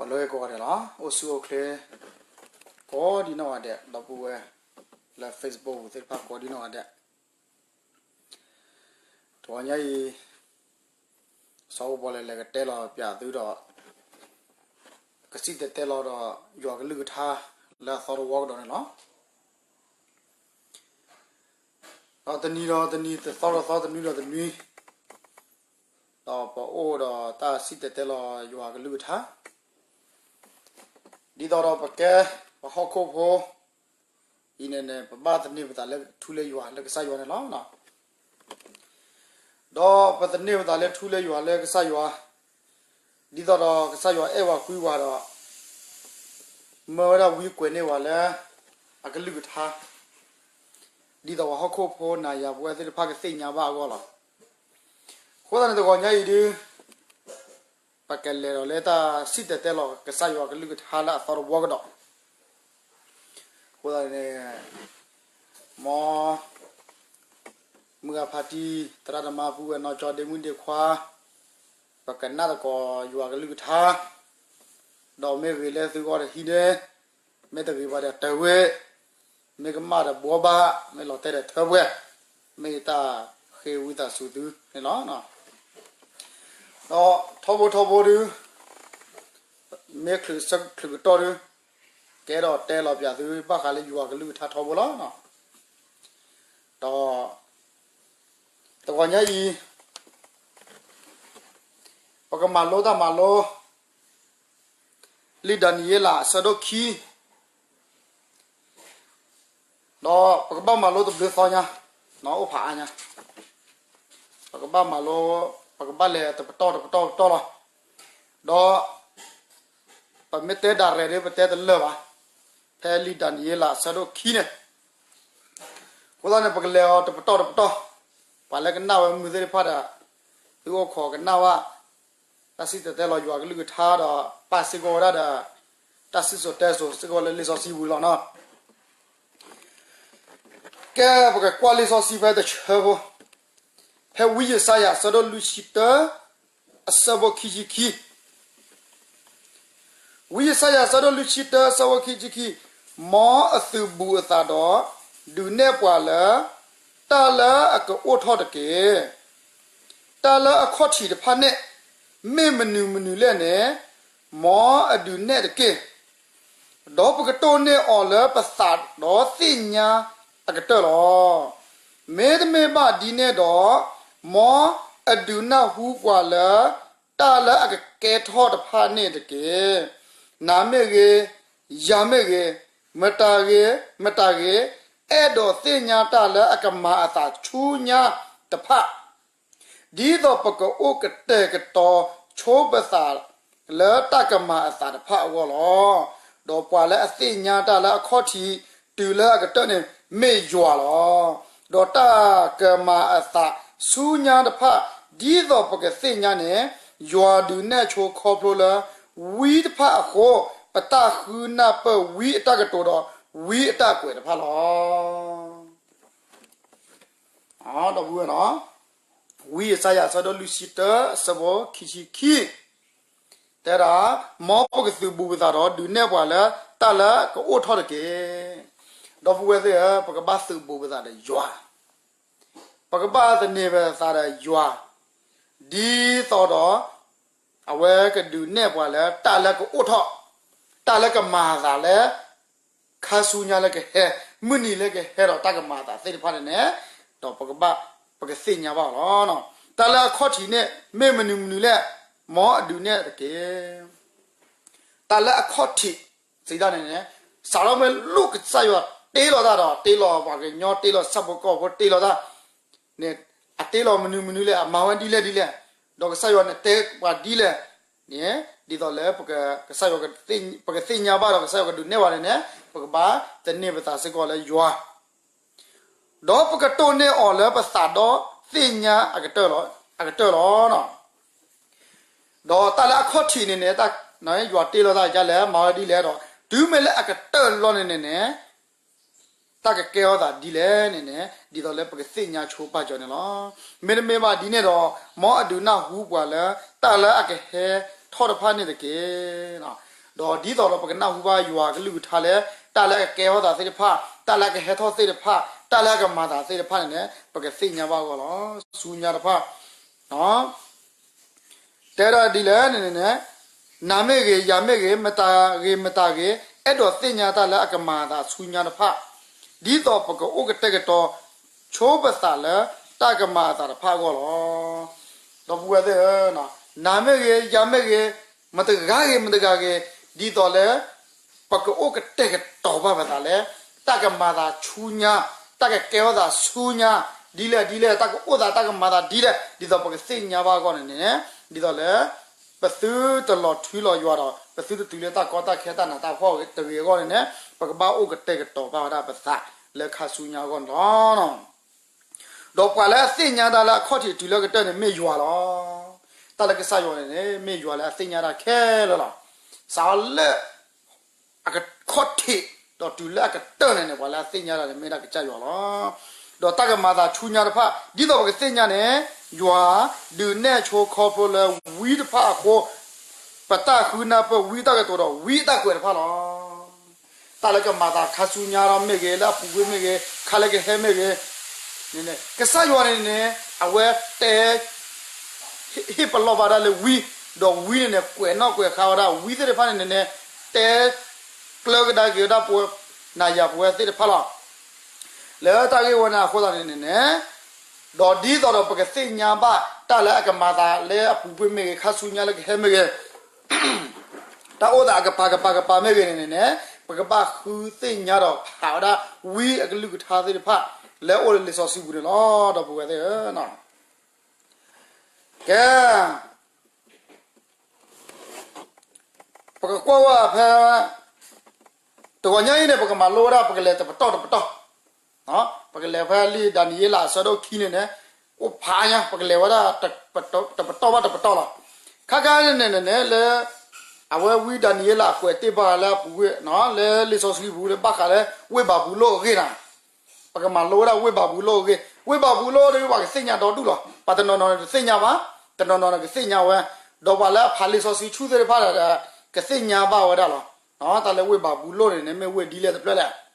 ပှၤလၢဂ့ၤကိးဂၤဒဲးလီၤ. အိၣ်ဆူၣ်အိၣ်ချ့ ကိးဒံနီၢ်ဂၤဒဲး, ဒီပုၢ်ဝဲၢ်လၢ Facebook ပူၤသ့ၣ်တဖၣ်ကိးဒံနီၢ်ဂၤဒဲး, တဂီၤညါအံၤ စီၤအိၣ်ပီလဲၤလဲၤကတဲလီၤပၠးသုဒီး ကစံၣ်တဲၤတဲလီၤဒီးယွၤကလုၢ်ကထါလၢအသီတဝီကဒီးန့ၣ်လီၤ. ဒီးတနံၤဒီးတနံၤ, တသီဒီးသီ, တနွံဒီးတနွံ, ဒီးပအိၣ်ဒီးတၢ်စံၣ်တဲၤတဲလီၤယွၤကလုၢ်ကထါ, ဒ်သိးဒီးပကဲပှၤဟီၣ်ခိၣ်ဖိအံၤန့ၣ်န့ၣ် ပဘၣ်သန့ၤပသးလၢထူလၢယွၤလၢကစၢ်ယွၤန့ၣ်လီၤ. ဒီးပသန့ၤပသးလၢထူလၢယွၤလၢကစၢ်ယွၤ, ဒ်သိးဒီးကစၢ်ယွၤအဲၣ်ဝဲကွံဝဲဒီး မၢဝဲဒၣ်ဝံကွဲးန့ၢ်ဝဲလၢအကလုၢ်ကထါ, ဒ်သိးပှၤဟီၣ်ခိၣ်ဖိနၤယၤပဝဲသ့ၣ်တဖၣ်ကသ့ၣ်ညါဘၣ်အဂီၢ်လီၤ. အဃိသတးန့ၣ် တဂီၤညါအံၤဒုး ပကလဲၤဒီးလၢတၢ်စံၣ်တဲၤတဲလီၤကစၢ်ယွၤကလုၢ်ကထါလၢအသီတဝီကဒီး, အဃိသတးန့ၣ် မ် မုၢ်ဂၤဖါတံၢ် သရၣ်သမါ ပုၢ်ဝဲၢ်နီၢ်ကၠီ ဒ့မုၣ်ဒ့ခွါ, ပကနၣ်သကိးယွၤကလုၢ်ကထါ, ဒီးမ့ၢ်ဂ့ၤလၢသုဂီၢ်ဒီးဟံးန့ၢ်, မ့ၢ်တဂ့ၤဘၣ်ဒီးတၢ်ဝဲ, မ့ၢ်ကမၣ်ဒီးဘှီဘၣ်, မ့ၢ်လီၤတဲာ်ဒီးထၢပှဲၤ, မ့ၢ်တၢ်ဃ့ဝံသးစူၤသုန့ၣ်လီၤ. ဒီးထီဘိထီဘိဒုး မ့ၢ်ချုးဆၢချုးကတီၢ်ဒုး ကဲဒီးတဲလီၤပၠးသုဘၣ်ဃးလၢယွၤကလုၢ်ကထါထီဘိလီၤ. ဒီး တဂီၤညါအံၤ ပကမၤလိတၢ်မၤလိ လံာ်ဒၤနံးယ့လးအဆၢဒိၣ်ခံ, ဒီးပကဘၣ်မၤလိတဘျုးသီညါ, အိၣ်ဖးအါညါ, ပကဘၣ်မၤလိ, ပကဘၣ်လဲၤတပတီၢ်တပတီၢ်တပတီၢ်လီၤ. ဒီး ပမ့ၢ်တဲဒၣ်ရဲၣ်ဒီး ပတဲတလၢာ်ဘၣ်, ဖဲလံာ်ဒၤနံးယ့လးအဆၢဒိၣ်ခံန့ၣ်, အဃိသတးန့ၣ် ပကလဲၤအီၤတပတီၢ်တပတီၢ်, ပှၤလၢကနၣ်ဝဲမုာ်သ့ၣ်တဖၣ်ဒီး သုအိၣ်ခိးကနၣ်ဘၣ်, တၢ်စံၣ်တဲၤတဲလီၤယွၤကလုၢ်ကထါဒီး ပာ်စ့ၢ်ကီးဝဲဒၣ်ဒီး တၢ်စံၣ်စိၤတဲစိၤစ့ၢ်ကီးလၢလံာ်စီဆှံပူၤလီၤနီၤ. ကဲ ပကကွၢ်လံာ်စီဆှံဖဲတဆၢဖိ, ဖဲဝံယၡါယၤအဆၢဒိၣ်လွံၢ်ဆံတၢ အဆၢဖိခံဆံခံ, ဝံယၡါယၤအဆၢဒိၣ်လွံၢ်ဆံတၢ အဆၢဖိခံဆံခံ, မ်အသုးဘူးအသးဒီး ဒုးနဲၣ်ပှၤလၢ တၢ်လၢအကအိၣ်ထီၣ်တက့ၢ်. တၢ်လၢအခီၣ်ထံးတဖၣ်န့ၣ် မ့ၢ်မနုၤမနုၤလဲၣ်န့ၣ် မ်အဒုးနဲၣ်တက့ၢ်. ဒီးပကတိၢ်န့ၢ်အီၤလၢပသးဒီးသ့ၣ်ညါအကတၢၢ်လီၤ. မ့တမ့ၢ်ဘၣ်ဒ်န့ၣ်ဒီး, မ်အဒုးနၢ်ဟူပှၤလၢ တၢ်လၢအကကဲထီၣ်တဖၣ်န့ၣ်တက့ၢ်. နၤမ့ၢ်ဂ့ၤ, ယၤမ့ၢ်ဂ့ၤ, မတၤဂ့ၤ, မတၤဂ့ၤ, အဲၣ်ဒိးသ့ၣ်ညါတၢ်လၢအကမၤအသးဆူညါတဖၣ် ဒ်သိးပကအိၣ်ကတဲာ်ကတီၤဆိပသးလၢတၢ်ကမၤအသးတဖၣ်အဂီၢ်လီၤ. ဒီးပှၤလၢအသ့ၣ်ညါတၢ်လၢအခီၣ်ထံးတုၤလၢအကတၢၢ်န့ၣ်မ့ၢ်ယွၤလီၤ. ဒီးတၢ်ကမၤအသးဆူညါတဖၣ် ဒ်သိးပကသ့ၣ်ညါန့ၣ် ယွၤဒုးနဲၣ်ဆိခီဖျိလၢ ဝံတဖၣ်အဃိ ပတၢ်ဃုနၢ်ပၢၢ်ဝံအတၢ်ကတိၤဒီးဝံအတၢ်ကွဲးတဖၣ်လီၤ. ဒီပုၢ်ဝဲၢ်နီၤ, ဝံယၡါယၤအဆၢဒိၣ်လွံၢ်ဆံတၢ အဆၢဖိခံဆံခံ တဲဒၣ်, မ်ပကသုးဘူးပသးဒီး ဒုးနဲၣ်ပှၤလၢတၢ်လၢကအိၣ်ထီၣ်တက့ၢ်. ဒီပုၢ်ဝဲၢ်သ့ၣ်ဧၢ, ပကဘၣ်သုးဘူးပသးဒီးယွၤ, ပကဘၣ်သန့ၤပသးဒီးယွၤ, ဒ်သိးဒီး အဝဲကဒုးနဲၣ်ပှၤလၢတၢ်လၢကအိၣ်ထီၣ်, တၢ်လၢကမၤအသးလၢ ခါဆူညါလၢကဟဲ, မုၢ်နံၤလၢကဟဲဒီးတၢ်ကမၤအသးသ့ၣ်တဖၣ်န့ၣ်န့ၣ်, ဒီးပကဘၣ်, ပကသ့ၣ်ညါဘၣ်အီၤလီၤ. တၢ်လၢအခီၣ်ထံးန့ၣ် မ့ၢ်မနုၤမနုၤလဲၣ်, မ်အဒုးနဲၣ်တက့ၢ်. တၢ်လၢအခီၣ်ထံး စံးတၢ်န့ၣ်န့ၣ်, စးထီၣ်မ့ၢ်လၢကစၢ်ယွၤတ့လီၤတၢ်ဒီး တ့လီၤပှၤကညီ တ့လီၤဆၣ်ဖိကီၢ်ဖိ တ့လီၤတၢ်န့ၣ်, အတ့လီၤမနုၤမနုၤလဲၣ်, အမၤဝဲဒ်လဲၣ်ဒ်လဲၣ်, ဒီးကစၢ်ယွၤန့ၣ်တဲပှၤဒ်လဲၣ်န့ၣ်, ဒ်သိးလၢ ကစၢ်ယွၤ, ပကသ့ၣ်ညါဘၣ်ဒီးကစၢ်ယွၤကဒုးနဲၣ်ပှၤန့ၣ်န့ၣ်, ပကဘၣ်သန့ၤပသးစ့ၢ်ကီးလၢယွၤ ဒီးပကတိၢ်န့ၢ်အီၤလၢပသးဒီးသ့ၣ်ညါအကတၢၢ်လီၤ, အကတၢၢ်လီၤ. ဒီးတၢ်လၢအခီၣ်ထံးန့ၣ်န့ၣ်, ယွၤတ့လီၤတၢ်ဒ်လဲၣ်, မၤဝဲဒ်လဲၣ်ဒီး, တုၤမ့ၢ်လၢအကတၢၢ်လီၤန့ၣ်န့ၣ်န့ၣ်, တၢ်ကကဲထီၣ်သးဒ်လဲၣ်န့ၣ်န့ၣ်, ဒ်သိးလၢပကသ့ၣ်ညါဆိပာ်စၢၤန့ၣ်လီၤ. မ့တမ့ၢ်ဘၣ်ဒ်န့ၣ်ဒီး, မ်အဒုးနၢ်ဟူပှၤလၢတၢ်လၢအကဟဲထီၣ်တဖၣ်န့ၣ်တက့ၢ်. ဒီးဒ်သိးဒီးပကနၢ်ဟူဘၣ်ယွၤကလုၢ်ကထါလၢ တၢ်လၢအကကဲထီၣ်သးသ့ၣ်တဖၣ်, တၢ်လၢအကဟဲထီၣ်သ့ၣ်တဖၣ်, တၢ်လၢအကမၤသးသ့ၣ်တဖၣ်န့ၣ်န့ၣ် ပကသ့ၣ်ညါဘၣ်အဂီၢ်လီၤ. ဆူညါတဖၣ် တဲဒၣ်ဒ်လဲၣ်န့ၣ်န့ၣ်, နၤမ့ၢ်ဂ့ၤ, ယၤမ့ၢ်ဂ့ၤ, မတၤဂ့ၤမတၤဂ့ၤ, အဲၣ်ဒိးသ့ၣ်ညါတၢ်လၢအကမၤအသးဆူညါတဖၣ်, ဒ်သိးပကအိၣ်ကတဲာ်ကတီၤ ဆိပသးလၢတၢ်ကမၤအသးတဖၣ်အဂီၢ်လီၤ. ဒီပုၢ်ဝဲၢ်သ့ၣ်ဧၢ, နၤမ့ၢ်ဂ့ၤ, ယၤမ့ၢ်ဂ့ၤ, မတဂၤဂ့ၤ မတဂၤဂ့ၤ, ဒ်သိးလၢ ပကအိၣ်ကတဲာ်ကတီၤဘၣ်ပသးလၢ တၢ်ကမၤသးဆူညါ, တၢ်ကကဲထီၣ်သးဆူညါ, ဒ်လဲၣ်ဒ်လဲၣ်, တၢ်ကအိၣ်သးတၢ်ကမၤသးဒ်လဲၣ်, ဒ်သိးပကသ့ၣ်ညါဘၣ်အဂီၢ်န့ၣ်န့ၣ်, ဒ်သိးလၢ ပသုတလီၤထွံလီၤယွၤဒီး ပသုတတုၤလၢတၢ်ကီတၢ်ခဲတၢ်နးတၢ်ဖှီၣ်တဂ့ၤအဂီၢ်န့ၣ်န့ၣ်, ပကဘၣ်အိၣ်ကတဲာ်ကတီၤဘၣ်ဝဲဒၣ်ပသးလၢခါဆူညါအဂီၢ်န့ၣ်လီၤ. ဒီးပှၤလၢအသ့ၣ်ညါတၢ်လၢအခီၣ်ထံးတုၤလၢကတၢၢ်န့ၣ်မ့ၢ်ယွၤလီၤ. တၢ်လၢကစၢ်ယွၤန့ၣ်န့ၣ် မ့ၢ်ယွၤလၢအသ့ၣ်ညါတၢ်ခဲလၢာ်လီၤ. စးလၢ အခီၣ်ထံး ဒီးတုၤလၢအကတၢၢ်န့ၣ်န့ၣ် ပှၤလၢအသ့ၣ်ညါတၢ်န့ၣ် မ့ၢ်ဒၣ်ကစၢ်ယွၤလီၤ. ဒီးတၢ်ကမၤသးဆူညါတဖၣ် ဒ်သိးပကသ့ၣ်ညါန့ၣ်, ယွၤ ဒုးနဲၣ်ဆိခီဖျိလၢဝံတဖၣ်အဃိ, ပတၢ်ဃုနၢ်ပၢၢ်ဝံတၢ်ကတိၤဒီးဝံအတၢ်ကွဲးတဖၣ်လီၤ. တၢ်လၢကမၤသးခါဆူညါဒီးမ့ၢ်ဂ့ၤ, လၢအပူၤကွံာ်မ့ၢ်ဂ့ၤ, ခါလၢကဟဲမ့ၢ်ဂ့ၤ, ကစၢ်ယွၤန့ၣ်န့ၣ် အဝဲတဲ ဟ့ၣ်ပလီၢ်ဘၣ်ဒၣ်လၢဝံ, ဒီးဝံန့ၣ်န့ၣ် ကွဲးနီၣ်ကွဲးဃါဝဲဒၣ်, ဝံသ့ၣ်တဖၣ်န့ၣ်န့ၣ်န့ၣ် တဲကျၢကဒါက့ၤဝဲဒၣ်ပဝဲ နၤယၤပဝဲသ့ၣ်တဖၣ်လီၤ. လၢတၢ်ဂ့ၢ်ဝဲန့ၣ်အဃိသတးန့ၣ်န့ၣ်န့ၣ်, ဒီးဒ်သိးဒီးပကသ့ၣ်ညါဘၣ် တၢ်လၢအကမၤသးလၢအပူၤကွံာ်မ့ၢ်ဂ့ၤ, ခါဆူညါလၢကဟဲမ့ၢ်ဂ့ၤ, တၢ်အိၣ်သးအကပၤကပၤကပၤမ့ၢ်ဂ့ၤန့ၣ်န့ၣ်န့ၣ်, ပကဘၣ်ဃုသ့ၣ်ညါဒီးဖးဝဲဒၣ် ဝံအကလုၢ်ကထါသ့ၣ်တဖၣ် လၢအအိၣ်လၢလံာ်စီဆှံပူၤန့ၣ်လီၤ. ဒီပုၢ်ဝဲၢ်သ့ၣ်ဧၢ, ကဲ ပကကွၢ်ဝဲဖဲ တဂီၤညါအံၤန့ၣ် ပကမၤလိဝဲဒၣ် ပကလဲၤတပတီၢ်တပတီၢ်, ပကလဲၤဖဲလံာ်ဒၤနံးယ့လးအဆၢဒိၣ်ခံန့ၣ်န့ၣ်, အိၣ်ဖးညါ ပကလဲၤဝဲဒၣ် တပတီၢ်ဘၣ်တပတီၢ်လီၤ. ခါခါန့ၣ်န့ၣ်န့ၣ် လၢ အဝဲဝံဒၤနံးယ့လးအကွဲးတ့ၢ်ဘၣ်လၢအပူၤကွံာ် လၢလံာ်စီဆှံပူၤလၢဘၣ်ဃးလၢ ဝ့ၢ်ဘၤဘူလိၣ်အဂ့ၢ်န့ၣ် ပကမၤလိဝဲဒၣ်ဝ့ၢ်ဘၤဘူလိၣ်အဂ့ၢ်, ဝ့ၢ်ဘၤဘူလိၣ်ဒီး ပှၤကသ့ၣ်ညါဒီဒူၣ်လီၤ. ပှၤတနီၤနီၤန့ၣ်တသ့ၣ်ညါဘၣ်, တနီၤနီၤန့ၣ်ကသ့ၣ်ညါဝဲ, ဒီးပှၤလၢအဖးလံာ်စီဆှံဆူၣ်သ့ၣ်တဖၣ်ဒီး ကသ့ၣ်ညါဘၣ်ဝဲဒၣ်လီၤ. တၢ်လၢဝ့ၢ်ဘၤဘူလိၣ်န့ၣ်န့ၣ် မ့ၢ်ဝ့ၢ်ဒ်လဲၣ်တဖျၢၣ်လဲၣ်.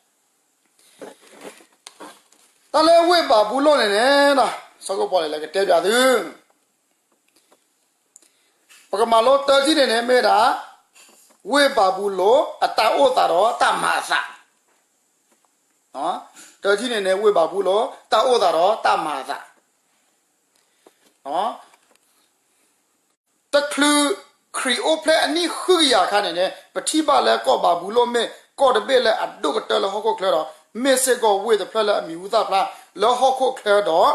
တၢ်လၢဝ့ၢ်ဘၤဘူလိၣ်န့ၣ်န့ၣ်, စီၤကပီၤလဲၣ်လၢကတဲပၠးသု ပကမၤလိတၢထံၣ်န့ၣ်န့ၣ် မ့ၢ်ဝဲဒၣ် ဝ့ၢ်ဘၤဘူလိၣ်အတၢ်အိၣ်သးဒီးတၢ်မၤအသး, တၢထံၣ်န့ၣ်န့ၣ် ဝ့ၢ်ဘၤဘူလိၣ် တၢ်အိၣ်သးဒီးတၢ်မၤအသး တချုးခရံာ်အိၣ်ဖျဲၣ်အနံၣ်ဃုကယၤအခါန့ၣ်န့ၣ် ပထံၣ်ဘၣ်လၢကီၢ်ဘၤဘူလိၣ်မ့ၢ်ကီၢ်တဘ့ၣ်လၢအဒိၣ်ကတၢၢ်လၢဟီၣ်ခိၣ်ချၢဒီး မ့ၢ်စ့ၢ်ကီးဝ့ၢ်တဖျၢၣ်လၢအမံၤဟူသၣ်ဖျါလၢဟီၣ်ခိၣ်ချၢဒီး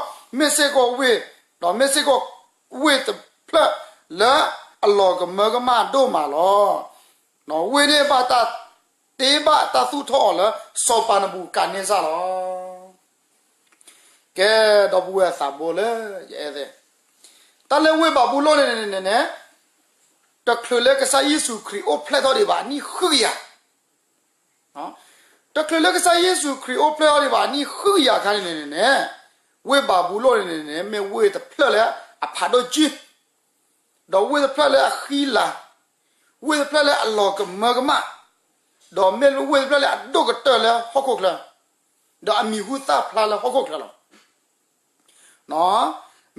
မ့ၢ်စ့ၢ်ကီးဝ့ၢ်, ဒီးမ့ၢ်စ့ၢ်ကီးဝ့ၢ်တဖျၢၣ်လၢအလီၤကမၢကမၣ်ဒိၣ်မးလီၤ. ဝ့ၢ်န့ၣ်ဘၣ်တၢ်တ့ဘၣ်တၢ်သူၣ်ထီၣ်အီၤလၢစီၤပၤနဘူၤကၤန့စၢ်လီၤ. ကဲ, ဒီပုၢ်ဝဲၢ်သးဘိလၢယအဲၣ်သ့ၣ်, တၢ်လၢဝ့ၢ်ဘၤဘူလိၣ်န့ၣ်န့ၣ်န့ၣ်န့ၣ်, တချုးလၢကစၢ်ယ့ၣ်ၡူးခရံာ်အိၣ်ဖျဲၣ်ထီၣ်ဒံးဘၣ်အနံၣ်ဃုကယၤ, တချုးလၢကစၢ်ယ့ၣ်ၡူးခရံာ်အိၣ်ဖျဲၣ်ထီၣ်ဒံးဘၣ်အနံၣ်ဃုကယၤအခါန့ၣ်န့ၣ်န့ၣ်, ဝ့ၢ်ဘၤဘူလိၣ်န့ၣ်န့ၣ်န့ၣ် မ့ၢ်ဝ့ၢ်တဖျၢၣ်လၢအဖးဒိၣ်ကံ ဒီးဝ့ၢ်တဖျၢၣ်လၢအဃံလၤ, ဝ့ၢ်တဖျၢၣ်လၢအလီၤကမၢကမၣ်, ဒီးမ့ၢ်ဝ့ၢ်တဖျၢၣ်လၢအဒိၣ်ကတၢၢ်လၢဟီၣ်ခိၣ်ချၢ, ဒီးအမံၤဟူသၣ်ဖျါလၢဟီၣ်ခိၣ်ချၢလီၤ.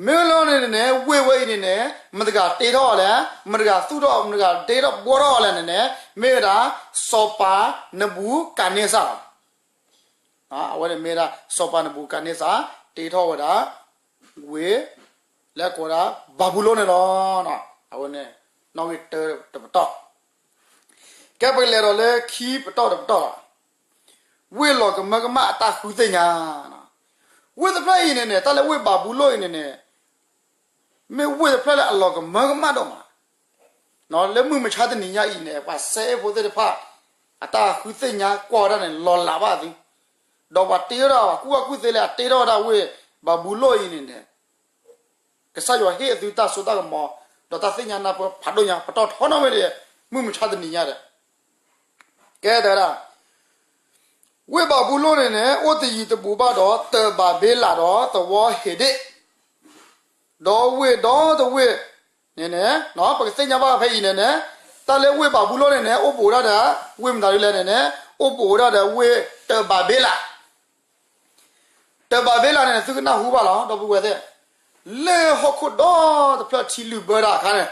မ့ၢ်လီၤန့ၣ်န့ၣ် ဝ့ၢ်ဝဲအံၤန့ၣ်န့ၣ် မတၤတဂၤတ့ထီၣ်အီၤလဲၣ်, မတၤတဂၤသူၣ်ထီၣ်, မတၤတဂၤတ့ထီၣ်ဘှီထီၣ်အီၤလဲၣ်န့ၣ်န့ၣ် မ့ၢ်ဝဲဒၣ် စီၤပၤနဘူၤကၤန့စၢ်လီၤ. အဝဲန့ၣ်မ့ၢ်ဝဲဒၣ် စီၤပၤနဘူၤကၤန့စၢ် တ့ထီၣ်ဝဲဒၣ် ဝ့ၢ် လၢကိးဝဲဒၣ် ဘၤဘူလိၣ်န့ၣ်လီၤ. အဝဲန့ၣ် နီၣ်ဂံၢ်တၢတပတီၢ်, ကဲပကလဲၤဒီးလၢခံပတီၢ်တပတီၢ်လီၤ. ဝ့ၢ်လီၤကမၢကမၣ်အတၢ်ဃုသ့ၣ်ညါ, ဝ့ၢ်တဖျၢၣ်အံၤန့ၣ်န့ၣ် တၢ်လၢဝ့ၢ်ဘၤဘူလိၣ်အံၤန့ၣ်န့ၣ် မ့ၢ်ဝ့ၢ်တဖျၢၣ်လၢအလီၤကမၢကမၣ်ဒိၣ်မး, လၢမုၢ်မဆါတနံၤညါအံၤန့ၣ် ပှၤစဲအ့ၣ်ဖိသ့ၣ်တဖၣ် အတၢ်ဃုသ့ၣ်ညါကွၢ်ဝဲဒၣ်န့ၣ် လီၤလးဘၣ်သု, ဒီးပှၤတ့ထီၣ်ဒၣ် ပှၤကူၣ်ဘၣ်ကူၣ်သ့လၢအတ့ထီၣ်ဝဲဒၣ်ဝ့ၢ်ဘၤဘူလိၣ်အံၤန့ၣ်န့ၣ် ကစၢ်ယွၤဟ့ၣ်အသုတၢ်စိတၢ်ကမီၤ ဒီးတၢ်သ့ၣ်ညါနၢ်ပၢၢ်ဖးဒိၣ်ညါ ပတီၢ်ထီနီၣ်ဝဲဒၣ် မုၢ်မဆါတနံၤညါဒီး ကဲတဲဝဲဒၣ် ဝ့ၢ်ဘၤဘူလိၣ်န့ၣ်န့ၣ် အိၣ်တယံၤတဘူးဘၣ်ဒီး တၢၤဘၤဘ့လးဒီးသဝီဟ့ၤဒ့ၣ်, ဒီးဝ့ၢ်ဒီတဝ့ၢ်န့ၣ်န့ၣ် ပကသ့ၣ်ညါဘၣ်ဖဲအံၤန့ၣ်န့ၣ်, တၢ တၢ်လၢဝ့ၢ်ဘၤဘူလိၣ်န့ၣ်န့ၣ် အိၣ်ဘူးဝဲဒၣ်ဒီး ဝ့ၢ်မတၤဒ်လဲၣ်န့ၣ်န့ၣ် အိၣ်ဘူးဝဲဒၣ်ဒီးဝ့ၢ်တၢၢ်ဘၤဘ့လး တၢၢ်ဘၤဘ့လးန့ၣ်န့ၣ် သုကနၢ်ဟူဘၣ်လီၤ ဒီပုၢ်ဝဲၢ်သ့ၣ်, လၢဟီၣ်ခိၣ်ဒီတဖျၢၣ်ထံလုာ်ဘၢတၢ်အခါန့ၣ်,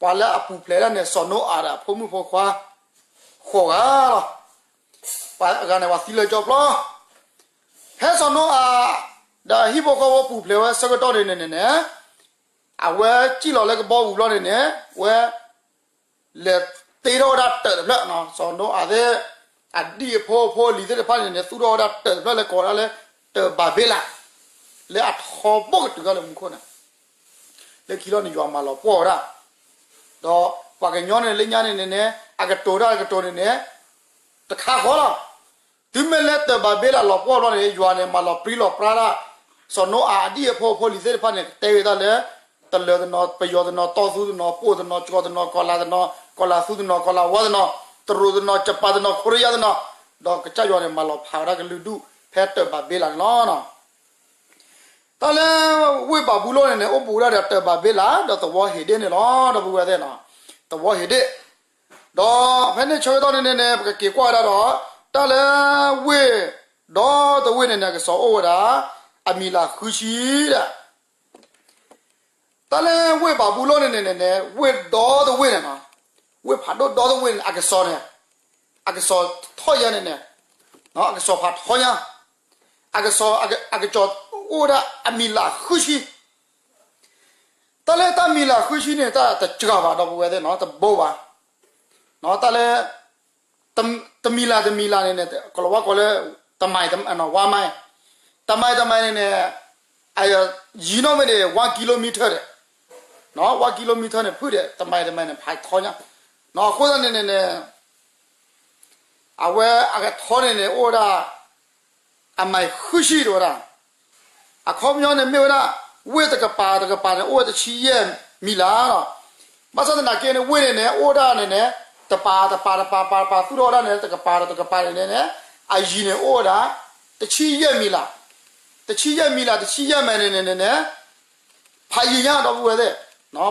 ပှၤလၢအပူၤဖျဲးဒၣ်န့ၣ် စီၤနိအၤဒီးအဖိမုၣ်ဖိခွါ ဃိးဂၤလီၤ. ပှၤအဂၤန့ၣ် ပှၤသံလၢကၠီပျီ, ဖဲစီၤနိအၤ ဒီးဟံၣ်ဖိဃီဖိပူၤဖျဲးဝဲဆၢကတီၢ်န့ၣ်န့ၣ်န့ၣ်န့ၣ်, အဝဲစံၣ်လီၤလၢကဘီယူၤဘျီန့ၣ်န့ၣ် ဝဲ လဲၤတ့ထီၣ်ဝဲဒၣ်တၢၢ်တဖျၢၣ်, စီၤနိအၤသ့ၣ် အဒံၣ်အဖိအဖိအလံၤသ့ၣ်တဖၣ်န့ၣ်န့ၣ် သူၣ်ထီၣ်ဝဲဒၣ်တၢၢ်တဖျၢၣ်လၢကိးဝဲဒၣ်လၢ တၢၢ်ဘၤဘ့လး, လၢအထီဘိၣ်ကတုၤခါလၢမူခိၣ်န့ၣ်, လၢခံလီၤန့ၣ် ယွၤမၤလီၤပှီၢ်ဝဲဒၣ်, ဒီးပှၤကညီန့ၣ်လၢညါန့ၣ်န့ၣ်န့ၣ် အကတိၤတၢ်အကတိၤန့ၣ်န့ၣ် တခါဃီလီၤ. တုၤမ့ၢ်လၢတၢၢ်ဘၤဘ့လးလီၤပှီၢ်ဘျီန့ၣ် ယွၤန့ၣ် မၤလီၤပြံလီၤပြါဒၣ် စီၤနိအၤအဒံၣ်အဖိအဖိအလံၤသ့ၣ်တဖၣ်န့ၣ် ကတဲဝဲဒၣ်လၢ တလၢၤတနီၤ ပယီၤတနီၤ တီသူတနီၤ ပိၢ်တနီၤ ကၠီတနီၤ ကီၤလၤတနီၤ ကီၤလၤသူတနီၤ ကီၤလၤဝါတနီၤ တရူးတနီၤ ကပၤတနီၤ ခိရံယါတနီၤ, ဒီးကစၢ်ယွၤန့ၣ် မၤလီၤဖးဝဲဒၣ်ကလုာ်ဒူၣ် ဖဲတၢၢ်ဘၤဘ့လးန့ၣ်လီၤ. တၢ်လၢ ဝ့ၢ်ဘၤဘူလိၣ်န့ၣ်န့ၣ် အိၣ်ဘူးဒၣ်ဒီးတၢၢ်ဘၤဘ့လး ဒီးသဝီဟ့းဒ့ၣ်န့ၣ်လီၤ ဒီပုၢ်ဝဲၢ်သ့ၣ်န့ၣ်, သဝီဟ့းဒ့ၣ်, ဒီးဖဲန့ၣ်ဆၢကတီၢ်န့ၣ်န့ၣ်န့ၣ် ပကက့ၤကွၢ်ဝဲဒၣ်ဒီး တၢ်လၢ ဝ့ၢ်ဒီတဝ့ၢ်န့ၣ်န့ၣ် အကစီၤအိၣ်ဝဲဒၣ် အမံၤလးဃုဆံဒီး တၢ်လၢဝ့ၢ်ဘၤဘူလိၣ်န့ၣ်န့ၣ်န့ၣ်န့ၣ် ဝ့ၢ်ဒီတဝ့ၢ်န့ၣ်, ဝ့ၢ်ဖးဒိၣ်ဒီတဝ့ၢ်န့ၣ် အကစီၤန့ၣ်, အကစီၤထီၣ်ယါန့ၣ်န့ၣ်, အကစီၤဖးထီညါ, အကစီၤ အကစီၤအိၣ်ဝဲဒၣ်အမံၤလးဃုဆံ, တၢ်လၢတၢ်မံၤလးဃုဆံန့ၣ် တၢ်တစှၤဘၣ် ဒီပုၢ်ဝဲၢ်သ့ၣ်န့ၣ် တဘိဘၣ်, တၢ်လၢ တမံၤလးတမံၤလးန့ၣ်န့ၣ် ကလီၤဝါကိးလၢ တမံၤ one mile, တမံၤ တမံၤန့ၣ်န့ၣ် ယံၤနီၣ်မ့ၢ်န့ၣ် one kilometer ဒီး, one kilometer န့ၣ် ဖုၣ်ဒီး တမံၤ တမံၤန့ၣ် ဖးထီညါ, အဃိသတးန့ၣ်န့ၣ်န့ၣ် အဝဲအကထီန့ၣ်န့ၣ် အိၣ်ဝဲဒၣ် အမံၤဃုဆံတဲဝဲဒၣ်, အခီပညီန့ၣ် မ့ၢ်ဝဲဒၣ် ဝ့ၢ်တကပၤတကပၤန့ၣ် အိၣ်ဝဲတဆံယဲၢ်မံၤလးလီၤ. ဘၣ်ဆၣ်သနာ်က့န့ၣ် ဝ့ၢ်န့ၣ်န့ၣ် အိၣ်ဝဲဒၣ်န့ၣ်န့ၣ် တပၤတပၤတပၤပၤတပၤသူၣ်ထီၣ်ဝဲဒၣ်န့ၣ် တကပၤဒီးတကပၤန့ၣ်န့ၣ် အယံၤန့ၣ်အိၣ်ဝဲဒၣ် တဆံယဲၢ်မံၤလး, တဆံယဲၢ်မံၤလး တဆံယဲၢ်မံၤန့ၣ်န့ၣ်န့ၣ် ဖးယံၤညါ ဒီပုၢ်ဝဲၢ်သ့ၣ်,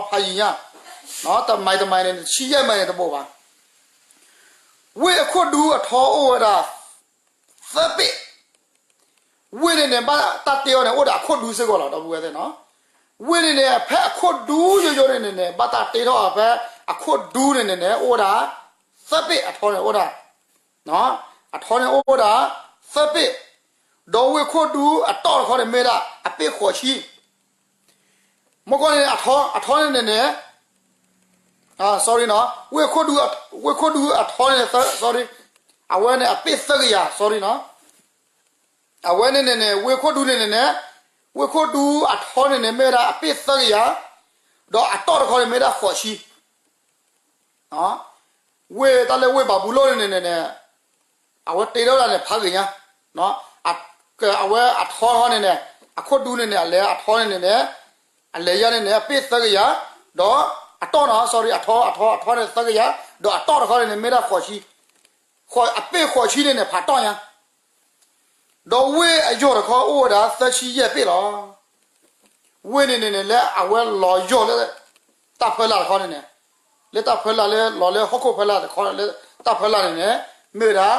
ဖးယံၤညါ, တမံၤ တမံၤန့ၣ် တဆံယဲၢ်မံၤန့ၣ်တဘိဘၣ်. ဝ့ၢ်အခိၣ်ဒူအထီအိၣ်ဝဲဒၣ် သၢပ့ၣ်, ဝ့ၢ်န့ၣ်န့ၣ် ဘၣ်တၢ်တ့အီၤန့ၣ် အိၣ်ဒီးအခိၣ်ဒူစ့ၢ်ကီးလီၤ ဒီပုၢ်ဝဲၢ်သ့ၣ်န့ၣ်, ဝ့ၢ်န့ၣ်န့ၣ် ဖဲအခိၣ်ဒူယိယိန့ၣ်န့ၣ်န့ၣ် ဘၣ်တၢ်တ့ထီၣ်ဖဲအခိၣ်ဒူန့ၣ်န့ၣ်န့ၣ် အိၣ်ဝဲဒၣ် သၢပ့ၣ် အထီန့ၣ်အိၣ်ဒၣ်, အထီန့ၣ်အိၣ်ဝဲဒၣ် သၢပ့ၣ်, ဒီးဝ့ၢ်ခိၣ်ဒူအတီၢ်တခီန့ၣ်မ့ၢ်ဒၣ် အပ့ၣ်ဃိးဆံ မ့ၢ်ကွၢ်န့ၣ် အထီန့ၣ်န့ၣ်န့ၣ်, sorry နီၤ, ဝ့ၢ်ခိၣ်ဒူ, ဝ့ၢ်ခိၣ်ဒူအထီန့ၣ် sorry, အဝဲန့ၣ်အပ့ၣ်သၢကယၤ sorry နီၤ, အဝဲန့ၣ်န့ၣ်န့ၣ် ဝ့ၢ်ခိၣ်ဒူန့ၣ်န့ၣ်န့ၣ်, ဝ့ၢ်ခိၣ်ဒူအထီန့ၣ်န့ၣ် မ့ၢ်ဝဲဒၣ်အပ့ၣ်သၢကယၤ, ဒီးအတီၢ်တခီန့ၣ်မ့ၢ်ဒၣ်ဃိးဆံ ဝ့ၢ်တၢ်လၢဝ့ၢ်ဘၤဘူလိၣ်န့ၣ်န့ၣ်န့ၣ်, အဝဲတ့ထီၣ်ဒၣ်န့ၣ် ဖးဂ့ၤညါ, အဝဲအထီန့ၣ်န့ၣ်, အခိၣ်ဒူန့ၣ်န့ၣ် အလဲၤအထီန့ၣ်န့ၣ်န့ၣ်, အလဲၤယါန့ၣ်န့ၣ် အပ့ၣ်သၢကယၤ, ဒီးအတီၢ်နီၤ sorry အထီ အထီ အထီန့ၣ်သၢကယၤ, ဒီးအတီၢ်တခီန့ၣ်န့ၣ် မ့ၢ်ဒၣ်ဃိးဆံ, အပ့ၣ်ဃိးဆံန့ၣ်န့ၣ် ဖးတီၢ်ညါ ဒီးဝ့ၢ်အယိာ်တခီအိၣ်ဝဲဒၣ်သၢဆံယဲၢ်ပ့ၣ်လီၤ. ဝ့ၢ်န့ၣ်န့ၣ်န့ၣ် လၢအဝဲလီၤယိာ်လၢ တၢ်ဖၢလာ်တခီန့ၣ်န့ၣ်, လၢတၢ်ဖၢလာ်လၢလီၤလၢဟီၣ်ခိၣ်ဖၢလာ်တခီ လၢတၢ်ဖၢလာ်န့ၣ်န့ၣ် မ့ၢ်ဝဲဒၣ်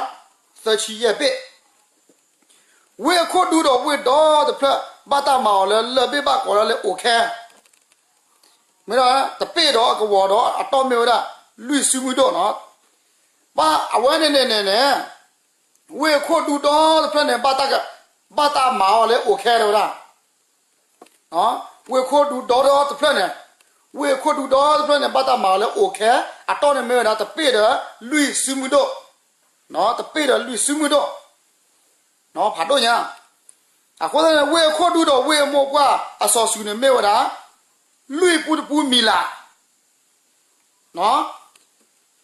သၢဆံယဲၢ်ပ့ၣ်. ဝ့ၢ်အခိၣ်ဒူဒီးဝ့ၢ်ဒီတဖျၢၣ် ဘၣ်တၢ်မၤအီၤလၢလၢၢ်ဘ့ၣ်ဘၣ်ကိးလၢ အိၣ်ခဲ မ့ၢ်ဒၣ်တပ့ၣ်ဒီးအကဝီၤဒီး အတီၢ်မ့ၢ်ဝဲဒၣ် လွံၢ်စုမုၢ်ဒိၣ်နီၤ. ဘၣ်အဝဲန့ၣ်န့ၣ်န့ၣ်န့ၣ် ဝ့ၢ်အခိၣ်ဒူဒီတဖျၢၣ်န့ၣ် ဘၣ်တၢ်မၤအီၤလၢအိၣ်ခဲတဲဝဲဒၣ်. ဝ့ၢ်အခိၣ်ဒူဒီတဖျၢၣ်န့ၣ်, ဝ့ၢ်အခိၣ်ဒူဒီတဖျၢၣ်န့ၣ် ဘၣ်တၢ်မၤအီၤလၢအိၣ်ခဲ, အတီၢ်န့ၣ်မ့ၢ်ဝဲဒၣ်တပ့ၣ်ဒီးလွံၢ်စုမုၢ်ဒိၣ်, တပ့ၣ်ဒီးလွံၢ်စုမုၢ်ဒိၣ်, ဖးဒိၣ်ညါ. အဃိသတးန့ၣ် ဝ့ၢ်အခိၣ်ဒူဒီးဝ့ၢ်အမိၢ်ပှၢ်အစီၤစုၤန့ၣ်မ့ၢ်ဝဲဒၣ် လွံၢ်ပူတပူမံၤလး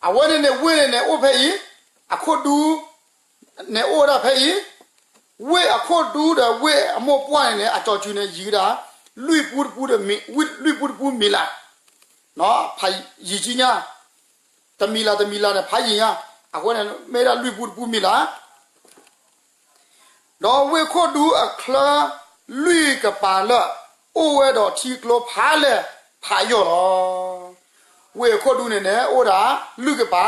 အဝဲန့ၣ်န့ၣ် ဝ့ၢ်န့ၣ်န့ၣ် အိၣ်ဖဲအံၤ, အခိၣ်ဒူန့ၣ်အိၣ်ဝဲဒၣ်ဖဲအံၤ, ဝ့ၢ်အခိၣ်ဒူဒီးဝ့ၢ်အမိၢ်ပှၢ်န့ၣ်န့ၣ် အစီၤစုၤန့ၣ် ယံၤဝဲဒၣ် လွံၢ်ပူတပူဒီး လွံၢ်ပူတပူမံၤလး, ဖးယံၤကညါ, တမံၤလးတမံၤလးန့ၣ် ဖးယံၤညါ, အဃိန့ၣ် မ့ၢ်ဝဲဒၣ်လွံၢ်ပူတပူမံၤလး ဒီးဝ့ၢ်ခိၣ်ဒူအချၢလွံၢ်ကပၤလၢာ် အိၣ်ဝဲဒီးထံကျိဖးလဲၢ်ဖးယိာ်လီၤ. ဝ့ၢ်ခိၣ်ဒူန့ၣ်န့ၣ် အိၣ်ဝဲဒၣ်လွံၢ်ကပၤ,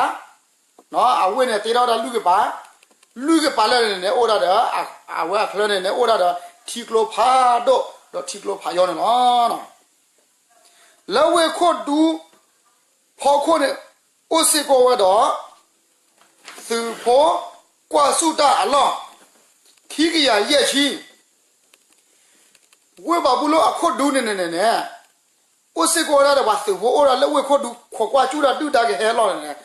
အဝ့ၢ်န့ၣ်တ့ထီၣ်ဝဲဒၣ်လွံၢ်ကပၤ, လွံၢ်ကပၤလၢာ်န့ၣ်န့ၣ် အိၣ်ဝဲဒၣ်ဒီး အဝဲအချၢန့ၣ်န့ၣ် အိၣ်ဝဲဒၣ်ဒီး ထံကျိဖးဒိၣ် ဒီးထံကျိဖးယီၤန့ၣ်လီၤ. လၢဝ့ၢ်ခိၣ်ဒူဖီခိၣ်န့ၣ် အိၣ်စ့ၢ်ကီးဝဲဒီး သုးဖိကွၢ်ဆူၣ်တၢ်အလီၢ် ခံကယၤယဲၢ်ဆံ, ဝ့ၢ်ဘၤဘူလိၣ်အခိၣ်ဒူန့ၣ်န့ၣ်န့ၣ်န့ၣ် အိၣ်စ့ၢ်ကီးဝဲဒၣ်ဒီး ပှၤသုးဖိအိၣ်ဒၣ်လၢဝ့ၢ်ခိၣ်ဒူ ခိးကွၢ်ဆူၣ်တၢ်ဒုၣ်ဒါကဟဲအလီၢ်န့ၣ်န့ၣ်,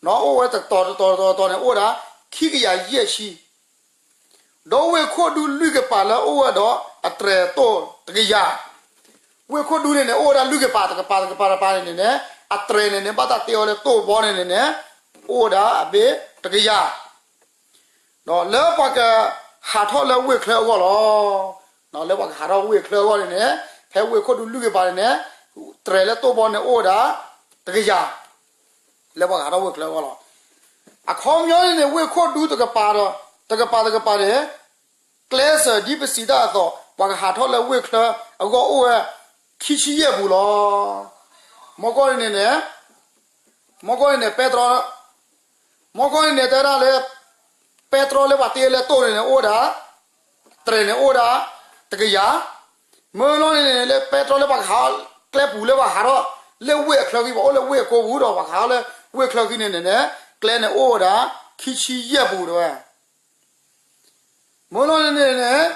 အိၣ်ဝဲတတီၤတတီၤတတီၤန့ၣ် အိၣ်ဝဲဒၣ် ခံကယၤယဲၢ်ဆံ, ဒီးဝ့ၢ်ခိၣ်ဒူလွံၢ်ကပၤလၢအိၣ်ဝဲဒီး အတြဲၤတိၢ်တကယၤ, ဝ့ၢ်ခိၣ်ဒူန့ၣ်န့ၣ် အိၣ်ဝဲဒၣ်လွံၢ်ကပၤ တကပၤတကပၤတကပၤန့ၣ်န့ၣ်န့ၣ် အတြဲၤန့ၣ်န့ၣ် ဘၣ်တၢ်တ့အီၤလၢတိၢ်ဘီန့ၣ်န့ၣ်န့ၣ် အိၣ်ဝဲဒၣ်အဘ့ၣ်တကယၤ ဒီးလၢပှၤကဟးထီၣ်လၢဝ့ၢ်ချၢအဂီၢ်လီၤ. လၢပှၤကဟးထီၣ်ဝ့ၢ်ချၢအဂီၢ်န့ၣ်န့ၣ် ဖဲဝ့ၢ်ခိၣ်ဒူလွံၢ်ကပၤန့ၣ်န့ၣ် တြဲၤလၢတိၢ်ဘီန့ၣ်အိၣ်ဝဲဒၣ် တကယၤ, လၢပှၤကဟးထီၣ်ဝ့ၢ်ချၢအဂီၢ်လီၤ. အခီပညီန့ၣ်န့ၣ် ဝ့ၢ်ခိၣ်ဒူတကပၤဒီး တကပၤတကပၤန့ၣ် ကျဲစၢၤဒ်ပစံးတၢ်အသိး ပှၤကဟးထီၣ်လၢဝ့ၢ်ချၢအဂီၢ်အိၣ်ဝဲ ခံဆံယဲၢ်ပူၤလီၤ. မီကီၢ်န့ၣ်န့ၣ် မီကီၢ်န့ၣ်န့ၣ် ပဲတြီ မီကီၢ်န့ၣ်န့ၣ် တဲဒၣ်လၢ ပဲတြီလၢပှၤတ့လၢတိၢ်န့ၣ်န့ၣ် အိၣ်ဝဲဒၣ် တြဲၤန့ၣ်အိၣ်ဝဲဒၣ် တကယၤ, မ့ၢ်လီၤန့ၣ်န့ၣ် လၢပဲတြီလၢပှၤကဟး ကျဲပူၤလၢပှၤဟးထီၣ် လၢဝ့ၢ်အချၢဃံ ပှၤအိၣ်လၢဝ့ၢ်အကိပူၤဒီး ပှၤကဟးထီၣ်လၢဝ့ၢ်ချၢဃံန့ၣ်န့ၣ်န့ၣ် ကျဲန့ၣ်အိၣ်ဝဲဒၣ် ခံဆံယဲၢ်ပူၤတဲဝဲ မ့ၢ်လီၤန့ၣ်န့ၣ်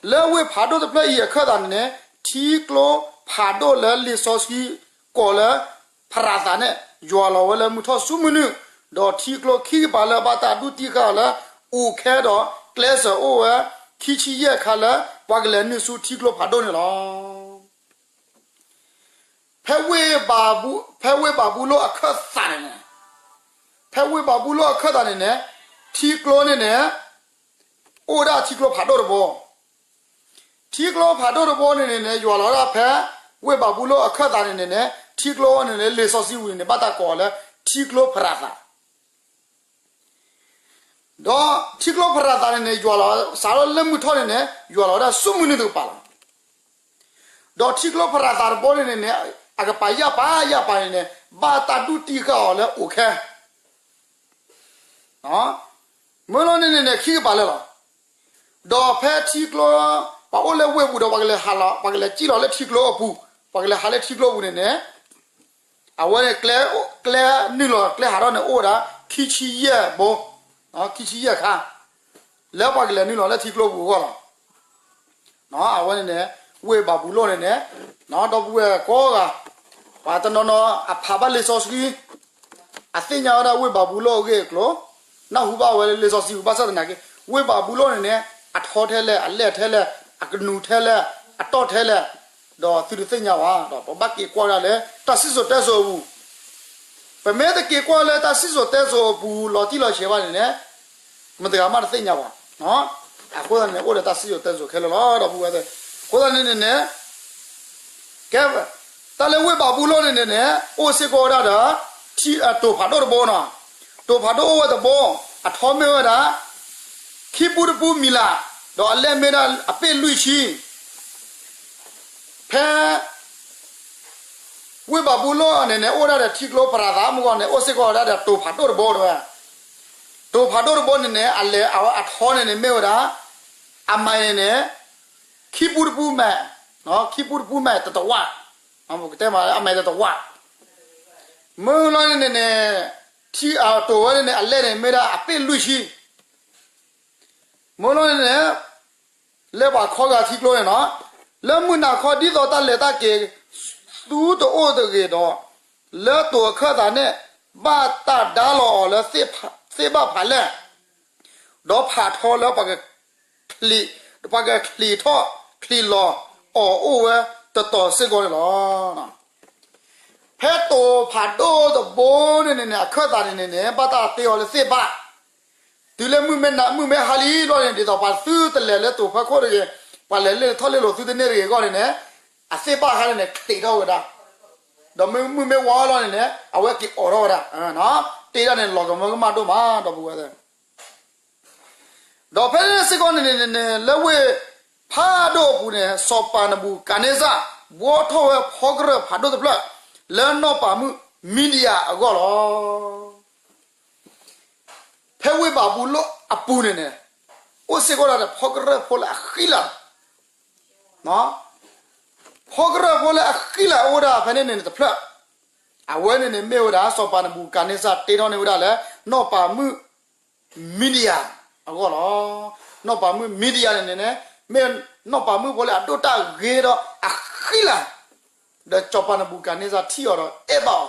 လၢဝ့ၢ်ဖးဒိၣ်တဖျၢၣ်အံၤအခၢၣ်သးန့ၣ်န့ၣ် ထံကျိဖးဒိၣ်လၢလံာ်စီဆှံကိးလၢ ဖရၤသးန့ၣ် ယွၤလီၤဝဲလၢမုၢ်ထီၣ်ဆူမုၢ်နုာ်, ဒီးထံကျိခံကပၤလၢဘၣ်တၢ်ဒုးတံၢ်ဃာ်အီၤလၢအိၣ်ခဲဒီး ကျဲစၢၤအိၣ်ဝဲ ခံဆံယဲၢ်ခါလၢ ပှၤကလဲၤနုာ်ဆူထံကျိဖးဒိၣ်န့ၣ်လီၤ. ဖဲဝ့ၢ်ဘၤဘူ ဖဲဝ့ၢ်ဘၤဘူလိၣ်အခၢၣ်သးန့ၣ်န့ၣ် ဖဲဝ့ၢ်ဘၤဘူလိၣ်အခၢၣ်သးန့ၣ်န့ၣ် ထံကျိန့ၣ်န့ၣ် အိၣ်ဝဲဒၣ်ထံကျိဖးဒိၣ်တဘိ, ထံကျိဖးဒိၣ်တဘိန့ၣ်န့ၣ်န့ၣ် ယွၤလီၤဝဲဒၣ်ဖဲ ဝ့ၢ်ဘၤဘူလိၣ်အခၢၣ်သးန့ၣ်န့ၣ်န့ၣ် ထံကျိန့ၣ်န့ၣ် လံာ်စီဆှံဝံၤန့ၣ် ဘၣ်တၢ်ကိးအီၤလၢ ထံကျိဖရၤသး ဒီးထံကျိဖရၤသးန့ၣ်န့ၣ် ယွၤလီၤစးထီၣ်လၢမုၢ်ထီၣ်န့ၣ်န့ၣ် ယွၤလီၤဝဲဒၣ်ဆူမုၢ်နုာ်တကပၤလီၤ. ဒီးထံကျိဖရၤသးတဘိန့ၣ်န့ၣ်န့ၣ် အကပၤယၣ်ပၤယၣ်ပၤန့ၣ်န့ၣ် ဘၣ်တၢ်ဒုးတံၢ်ဃာ်အီၤလၢအိၣ်ခဲ မ့ၢ်လီၤန့ၣ်န့ၣ်န့ၣ် ခံကပၤလၢာ်လီၤ. ဒီးဖဲထံကျိ ပှၤအိၣ်လၢဝ့ၢ်ပူၤဒီး ပှၤကလဲၤဟးလီၤ ပှၤကလဲၤစံၣ်လီၤလၢထံကျိအပူၤ ပှၤကလဲၤဟးလၢထံကျိအပူၤန့ၣ်န့ၣ် အဝဲန့ၣ် ကျဲ ကျဲနုာ်လီၤ ကျဲဟးထီၣ်န့ၣ် အိၣ်ဝဲဒၣ် ခံဆံယဲၢ်ဘိ, ခံဆံယဲၢ်ခါ လၢပှၤကလဲၤနုာ်လီၤလၢထံကျိပူၤအဂီၢ်လီၤ. အဝဲန့ၣ်န့ၣ် ဝ့ၢ်ဘၤဘူလိၣ်န့ၣ်န့ၣ် ဒီပုၢ်ဝဲၢ်ကိးဂၤ ပှၤတနီၤနီၤ အဖးဘၣ်လံာ်စီဆှံ အသ့ၣ်ညါဝဲဒၣ်ဝ့ၢ်ဘၤဘူလိၣ်အဂ့ၢ်အကျိၤ နၢ်ဟူဘၣ်ဝဲလၢလံာ်စီဆှံပူၤ ဘၣ်ဆၣ်သနာ်က့ ဝ့ၢ်ဘၤဘူလိၣ်န့ၣ်န့ၣ် အထီထဲလဲၣ် အလဲၢ်ထဲလဲၣ် အကနူၤထဲလဲၣ် အတီၢ်ထဲလဲၣ် ဒီးသုတသ့ၣ်ညါဘၣ် ဒီးပဘၣ်က့ၤကွၢ်ဝဲဒၣ်လၢတၢ်စံၣ်စိၤတဲစိၤအပူၤ ပမ့ၢ်တက့ၤကွၢ်လၢတၢ်စံၣ်စိၤတဲစိၤအပူၤ လီၤတံၢ်လီၤဆဲးဘၣ်န့ၣ်န့ၣ် မတၤဂၤမးတသ့ၣ်ညါဘၣ်. အဃိသတးန့ၣ် အိၣ်ဒီးတၢ်စံၣ်စိၤတဲစိၤခဲလၢာ်လီၤ ဒီပုၢ်ဝဲၢ်သ့ၣ်. အဃိသတးန့ၣ်န့ၣ်န့ၣ် ကဲ တၢ်လၢဝ့ၢ်ဘၤဘူလိၣ်န့ၣ်န့ၣ်န့ၣ် အိၣ်စ့ၢ်ကီးဝဲဒၣ်ဒီး ထံ တိၤဖးဒိၣ်တဘိနီၤ. တိၤဖးဒိၣ်အိၣ်ဝဲတဘိ အထီမ့ၢ်ဝဲဒၣ် ခံပူတပူမံၤလး ဒီးအလဲၢ်မ့ၢ်ဒၣ်အပ့ၢ်လွံၢ်ဆံ ဖဲ ဝ့ၢ်ဘၤဘူလိၣ်န့ၣ်န့ၣ် အိၣ်ဒၣ်ဒီးထံကျိဖရၤသးမုၢ်ဂီၢ်န့ၣ် အိၣ်စ့ၢ်ကီးဝဲဒၣ်ဒီးတိၤဖးဒိၣ်တဘိတဲဝဲ. တိၤဖးဒိၣ်တဘိန့ၣ်န့ၣ် အလဲၤအဝဲအထီန့ၣ်န့ၣ် မ့ၢ်ဝဲဒၣ် အမဲန့ၣ်န့ၣ် ခံပူတပူမဲာ် ခံပူတပူမဲာ်တတဝၣ် ကတဲမ့ၢ်အမဲတတဝၣ် မ့ၢ်လီၤန့ၣ်န့ၣ် ထံအတိၤဝဲန့ၣ်န့ၣ် အလဲၢ်န့ၣ် မ့ၢ်ဒၣ်အပ့ၢ်လွံၢ်ဆံ မ့ၢ်လီၤန့ၣ်န့ၣ် လၢပှၤခီဂာ်ထံကျိန့ၣ်နီၤ လၢမုၢ်နၤခီဒ်သိးတၢ်လဲၤတၢ်က့ၤ သူတအိၣ်တဂ့ၤဒီး လၢတိၤအခၢၣ်သးန့ၣ် ဘၣ်တၢ်ဒါလီၤအီၤလၢသ့ၣ်ဘၣ်ဖးလဲၢ် ဒီးဖးထီလၢပှၤကချံး ပှၤကချံးထီၣ်ချံးလီၤအီၤအိၣ်ဝဲတတီၤစ့ၢ်ကီးန့ၣ်လီၤ. ဖဲတိၤဖးဒိၣ်တဘိန့ၣ်န့ၣ်န့ၣ် အခၢၣ်သးန့ၣ်န့ၣ်န့ၣ် ဘၣ်တၢ်တ့အီၤလၢသ့ၣ်ဘၣ် တုၤလၢမုၢ်မ့ၢ်နၤ မုၢ်မ့ၢ်ဟါလံလီၤန့ၣ် ဒ်သိးပှၤသုတလဲၤလၢတိၤဖီခိၣ်တဂ့ၤ, ပှၤလဲၤလၢထီၣ်လၢလိၤသုတန့ၢ်တဂ့ၤအဂီၢ်န့ၣ်န့ၣ်, အသ့ၣ်ဘၣ်ခါန့ၣ်န့ၣ် ချံးထီၣ်ဝဲဒၣ်, ဒီးမုၢ်မ့ၢ်ဝါလီၤန့ၣ်န့ၣ် အဝဲက့ၤအိးထီၣ်ဝဲဒၣ်, တ့ဒၣ်န့ၣ် လီၤကမၢကမၣ်ဒိၣ်မး ဒီပုၢ်ဝဲၢ်သ့ၣ် ဒီးဖဲန့ၣ်စ့ၢ်ကီးန့ၣ်န့ၣ် လၢဝ့ၢ်ဖးဒိၣ်အပူၤန့ၣ် စီၤပၤနဘူၤခၣ်နံစၢ် ဘှီထီၣ်ဝဲဖီကရၢၢ်ဖးဒိၣ်တဖျၢၣ် လၢနီၢ်ပၤမုၣ် Media အဂီၢ်လီၤ. ဖဲဝ့ၢ်ဘၤဘူလိၣ်အပူၤန့ၣ်န့ၣ် အိၣ်စ့ၢ်ကီးဒၣ်ဒီး ဖီကရၢၢ်ဖိလၢအဃံလၤ, ဖီကရၢၢ်ဖိလၢအဃံလၤအိၣ်ဝဲဒၣ်ဖဲန့ၣ်န့ၣ်တဖျၢၣ်, အဝဲန့ၣ်န့ၣ်မ့ၢ်ဝဲဒၣ် စီၤပၤနဘူၤခၣ်န့စၢ်တ့ထီၣ်န့ၢ်ဝဲဒၣ်လၢ နီၢ်ပၤမုၣ် Media အဂီၢ်လီၤ. နီၢ်ပၤမုၣ် Media န့ၣ်န့ၣ်န့ၣ် မ့ၢ်နီၢ်ပၤမုၣ်ဖိလၢအဒိၣ်တၢ်ဂ့ၤဒီးအဃံလၤ, ဒီးစီၤပၤနဘူၤခၣ်န့စၢ်ထံၣ်အီၤဒီးအဲၣ်ဘၣ်အီၤ,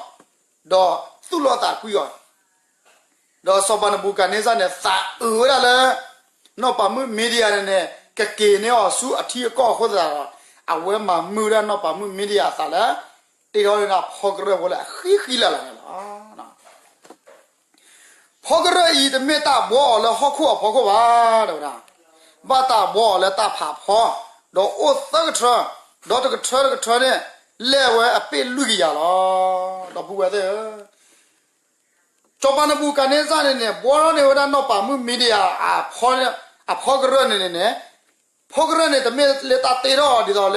ဒီးသူၣ်လီသးကွံအီၤ, ဒီးစီၤပၤနဘူၤခၣ်န့စၢ်န့ၣ် သးအုးဝဲဒၣ်လၢ နီၢ်ပၤမုၣ် Media န့ၣ်န့ၣ် ကက့ၤန့ၢ်အီၤဆူအထံအကီၢ်အဃိသတးဒီး အဝဲမၤမုာ်ဝဲဒၣ်နီၢ်ပၤမုၣ် Media အသးလၢ တ့ထီၣ်န့ၢ်ဒၣ်ဖီကရၢၢ်ဖိလၢအဃံဃံလၤလၤန့ၣ်လီၤ. ဖီကရၢၢ်အံၤတမ့ၢ်တၢ်ဘှီအီၤလၢဟီၣ်ခိၣ်အဖီခိၣ်ဘၣ် တဲဝဲဒၣ်, ဘၣ်တၢ်ဘှီအီၤလၢတၢ်ဖးဖီ, ဒီးအိၣ်သၢကထၢ, ဒီးတကထၢတကထၢန့ၣ် လဲၢ်ဝဲအပ့ၣ်လွံၢ်ကယၤလီၤ. ဒီပုၢ်ဝဲၢ်သ့ၣ်ဧၢ, စီၤပၤနဘူၤခၣ်န့စၢ်န့ၣ်န့ၣ် ဘှီထီၣ်န့ၢ်ဝဲဒၣ်နီၢ်ပၤမုၣ် Media အဖီကရၢၢ်န့ၣ်န့ၣ်န့ၣ်, ဖီကရၢၢ်န့ၣ်တမ့ၢ်လၢတၢ်တ့ထီၣ်အီၤဒ်သိးလၢ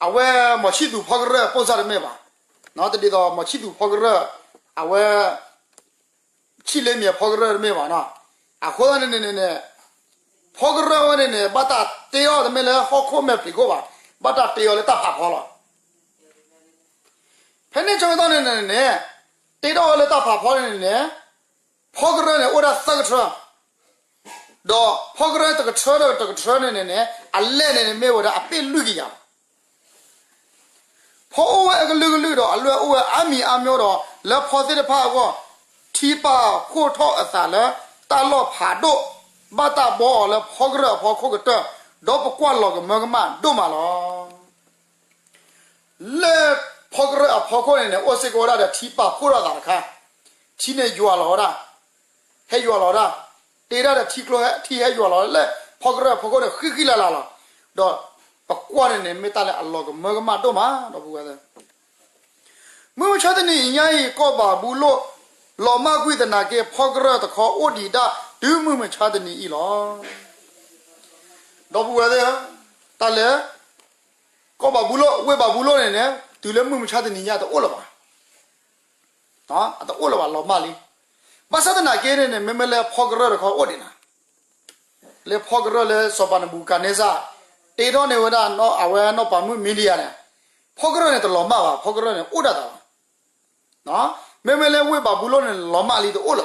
အဝဲမီၤဆံၣ်သူၤဖီကရၢၢ်ပိၢ်စၢ်တမ့ၢ်ဘၣ်, တဒ်သိးမီၤဆံၣ်သူၤဖီကရၢၢ်, အဝဲ ဆံၣ်လ့မံၤဖီကရၢၢ်တမ့ၢ်ဘၣ်နီၤ, အဃိသတးန့ၣ်န့ၣ်န့ၣ်, ဖီကရၢၢ်ဝဲန့ၣ်န့ၣ် ဘၣ်တၢ်တ့အီၤတမ့ၢ်လၢဟီၣ်ခိၣ်မဲာ်ဖံးခိၣ်ဘၣ်, ဘၣ်တၢ်တ့အီၤလၢတၢ်ဖးဖီလီၤ. ဖဲန့ၣ်ဆၢကတီၢ်န့ၣ်န့ၣ်န့ၣ်, တ့ထီၣ်ဝဲလၢတၢ်ဖးဖီန့ၣ်န့ၣ်, ဖီကရၢၢ်န့ၣ်အိၣ်ဒၣ်သၢကထၢ, ဒီးဖီကရၢၢ်တကထၢဒီးတကထၢန့ၣ်န့ၣ်န့ၣ် အလဲၢ်န့ၣ်န့ၣ်မ့ၢ်ဝဲဒၣ်အပ့ၣ်လွံၢ်ကယၤလီၤ. ဖီအိၣ်ဝဲအကလုာ်ကလုာ်ဒီးအလွဲၢ်အိၣ်ဝဲအါမံၤအါမျိၤဒီး လၢဖီသ့ၣ်တဖၣ်အဂီၢ်, ထံပာ်ဖှိၣ်ထီၣ်အသးလၢတၢ်လီၢ်ဖးဒိၣ်, ဘၣ်တၢ်ဘှီအီၤလၢဖီကရၢၢ်အဖီခိၣ်ကတၢၢ်, ဒီးပကွၢ်လီၤကမၢကမၣ်ဒိၣ်မးလီၤ. လၢဖီကရၢၢ်အဖီခိၣ်န့ၣ်န့ၣ် အိၣ်စ့ၢ်ကီးဝဲဒၣ်ဒီးထံပာ်ဖှိၣ်ထီၣ်အသးတခါ, ထံန့ၣ်ယွၤလီၤဝဲဒၣ်, ဟဲယွၤလီၤဝဲဒၣ်, တ့ဒၣ်ဒီးထံကျိဟဲ ထံဟဲယွၤလီၤလၢ ဖီကရၢၢ်အဖီခိၣ်န့ၣ် ဃံဃံလၤလၤလီၤ. ဒီးပကွၢ်န့ၣ်န့ၣ် မ့ၢ်တၢ်လၢအလီၤကမၢကမၣ်ဒိၣ်မး ဒီပုၢ်ဝဲၢ်သ့ၣ် မုၢ်မဆါတနံၤညါအံၤ ကီၢ်ဘၤဘူလိၣ် လီၤမၢ်ကွံာ်သနာ်က့ ဖီကရၢၢ်တခီအိၣ်ဒံးဒၣ် တုၤမုၢ်မဆါတနံၤအံၤလီၤ. ဒီပုၢ်ဝဲၢ်သ့ၣ်ဧၢ, တၢ်လၢ ကီၢ်ဘၤဘူလိၣ် ဝ့ၢ်ဘၤဘူလိၣ်န့ၣ်န့ၣ် တုၤလၢမုၢ်မဆါတနံၤညါတအိၣ်လၢၤဘၣ်. တအိၣ်လၢၤဘၣ် လီၤမၢ်လံ. ဘၣ်ဆၣ်သနာ်က့န့ၣ်န့ၣ် မ့မ့ၢ်လၢဖီကရၢၢ်တခီအိၣ်ဒံးနၤ လၢဖီကရၢၢ်လၢစီၤပၤနဘူၤခၣ်န့စၢ် တ့ထီၣ်န့ၢ်ဝဲဒၣ်အဝဲနီၢ်ပၤမုၣ် Media န့ၣ်, ဖီကရၢၢ်န့ၣ်တလီၤမၢ်ဘၣ်, ဖီကရၢၢ်န့ၣ်အိၣ်ဒၣ်သးလီၤ. မ့မ့ၢ်လၢဝ့ၢ်ဘၤဘူလိၣ်န့ၣ် လီၤမၢ်လံတအိၣ်လၢၤဘၣ်.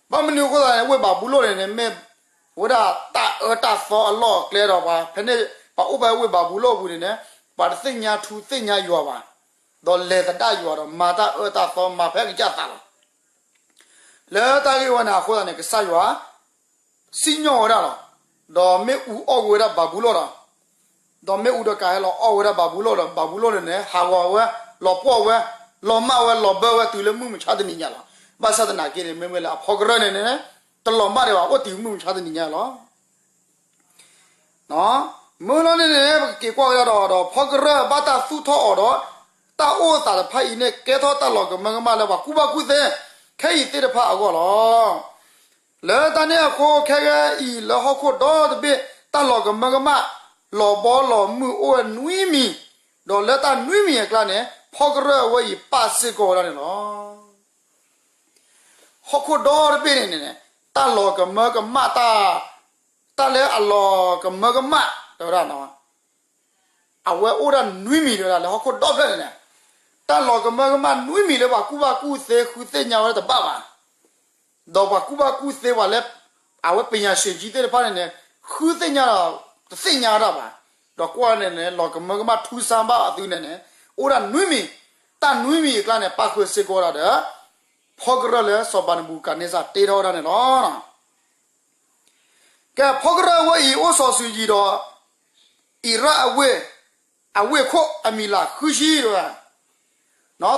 ဘၣ်မနုၤအဃိသတးန့ၣ် ဝ့ၢ်ဘၤဘူလိၣ်န့ၣ်န့ၣ် မ့ၢ်ဝဲဒၣ်တၢ်အၢတၢ်သီအလီၢ်အကျဲဒီးပှၤ ဖဲန့ၣ် ပှၤအိၣ်ဖဲဝ့ၢ်ဘၤဘူလိၣ်အပူၤန့ၣ်န့ၣ် ပှၤတသ့ၣ်ညါထူသ့ၣ်ညါယွၤဘၣ်, ဒီးလဲၤသဒၣ်ယွၤဒီးမၤတၢ်အၢတၢ်သီမၤဖဲအကစၢ်သးလီၤ. လၢတၢ်ဂ့ၢ်ဝဲန့ၣ်အဃိသတးန့ၣ် ကစၢ်ယွၤ စံၣ်ညီၣ်ဝဲဒၣ်လီၤ. ဒီးမ့ၣ်အူအီၣ်ကွံာ်ဝဲဒၣ်ဘၤဘူလိၣ်လီၤ. ဒီးမ့ၣ်အူဒီးကးဟဲလီၤအီၣ်ဝဲဒၣ်ဘၤဘူလိၣ်ဒီး ဘၤဘူလိၣ်န့ၣ်န့ၣ် ဟးဂီၤဝဲ, လီၤပှီၢ်ဝဲ, လီၤမၢ်ဝဲ, လီၤဘၢဝဲတုၤလၢမုၢ်မဆါတနံၤညါလီၤ. ဘၣ်ဆၣ်သနာ်က့န့ၣ် မ့မ့ၢ်လၢအဖီကရၢၢ်န့ၣ်န့ၣ် တလီၤမၢ်ဒံးဘၣ် အိၣ်တုၤမုၢ်မဆါတနံၤညါလီၤ. မုၢ်လီၤန့ၣ်န့ၣ် ပကက့ၤကွၢ်ကဒါဒီး ဒီးဖီကရၢၢ်ဘၣ်တၢ်သူၣ်ထီၣ်အီၤဒီး တၢ်အိၣ်သးတဖၣ်အံၤန့ၣ် ကဲထီၣ်တၢ်လီၤကမၢကမၣ်လၢပှၤကူၣ်ဘၣ်ကူၣ်သ့ ခဲအံၤသ့ၣ်တဖၣ်အဂီၢ်လီၤ. လၢတၢ်န့ၣ်အဃိ ခဲဂဲအံၤလၢဟီၣ်ခိၣ်ဒီတဘ့ၣ် တၢ်လီၤကမၢကမၣ် လီၤဘီလီၤမုၢ်အိၣ်ဝဲနွံမံၤ, ဒီးလၢတၢ်နွံမံၤအကျါန့ၣ် ဖီကရၢၢ်အဝဲအံၤပာ်စ့ၢ်ကီးဝဲဒၣ်န့ၣ်လီၤ. ဟီၣ်ခိၣ်ဒီတဘ့ၣ်န့ၣ်န့ၣ် တၢ်လီၤကမၢကမၣ်တၢ်, တၢ်လၢအလီၤကမၢကမၣ် တဲဝဲဒၣ် အဝဲအိၣ်ဒၣ်နွံမံၤတဲဝဲဒၣ် လၢဟီၣ်ခိၣ်ဒီဖျၢၣ်န့ၣ်န့ၣ်, တၢ်လီၤကမၢကမၣ်နွံမံၤလၢပှၤကူၣ်ဘၣ်ကူၣ်သ့ ဃုသ့ၣ်ညါဝဲဒၣ်တဘၣ်ဘၣ်. ဒီးပှၤကူၣ်ဘၣ်ကူၣ်သ့ပှၤလၢ အဝဲပညာရှင်ကြီးသ့ၣ်တဖၣ်န့ၣ်န့ၣ် ဃုသ့ၣ်ညါဒီး တသ့ၣ်ညါဝဲဒၣ်ဘၣ်. ဒီးကွၢ်န့ၣ်န့ၣ် လီၤကမၢကမၣ်ထူစၢ်ဘၣ်အသုန့ၣ်န့ၣ် အိၣ်ဒၣ်နွံမံၤ, တၢ်နွံမံၤအကျါန့ၣ် ပၣ်ဃုာ်စ့ၢ်ကီးဝဲဒၣ်ဒီး ဖီကရၢၢ်လၢစီၤပၤနဘူၤခၣ်န့စၢ်တ့ထီၣ်ဝဲဒၣ်န့ၣ်လီၤ. ကဲ ဖီကရၢၢ်အဝဲအံၤ အိၣ်စီၤစုၤယံၤဒီး အံၤရၣ်အဝ့ၢ်, အဝ့ၢ်ခိၣ်အမံၤလၢဃုဆံဝဲ,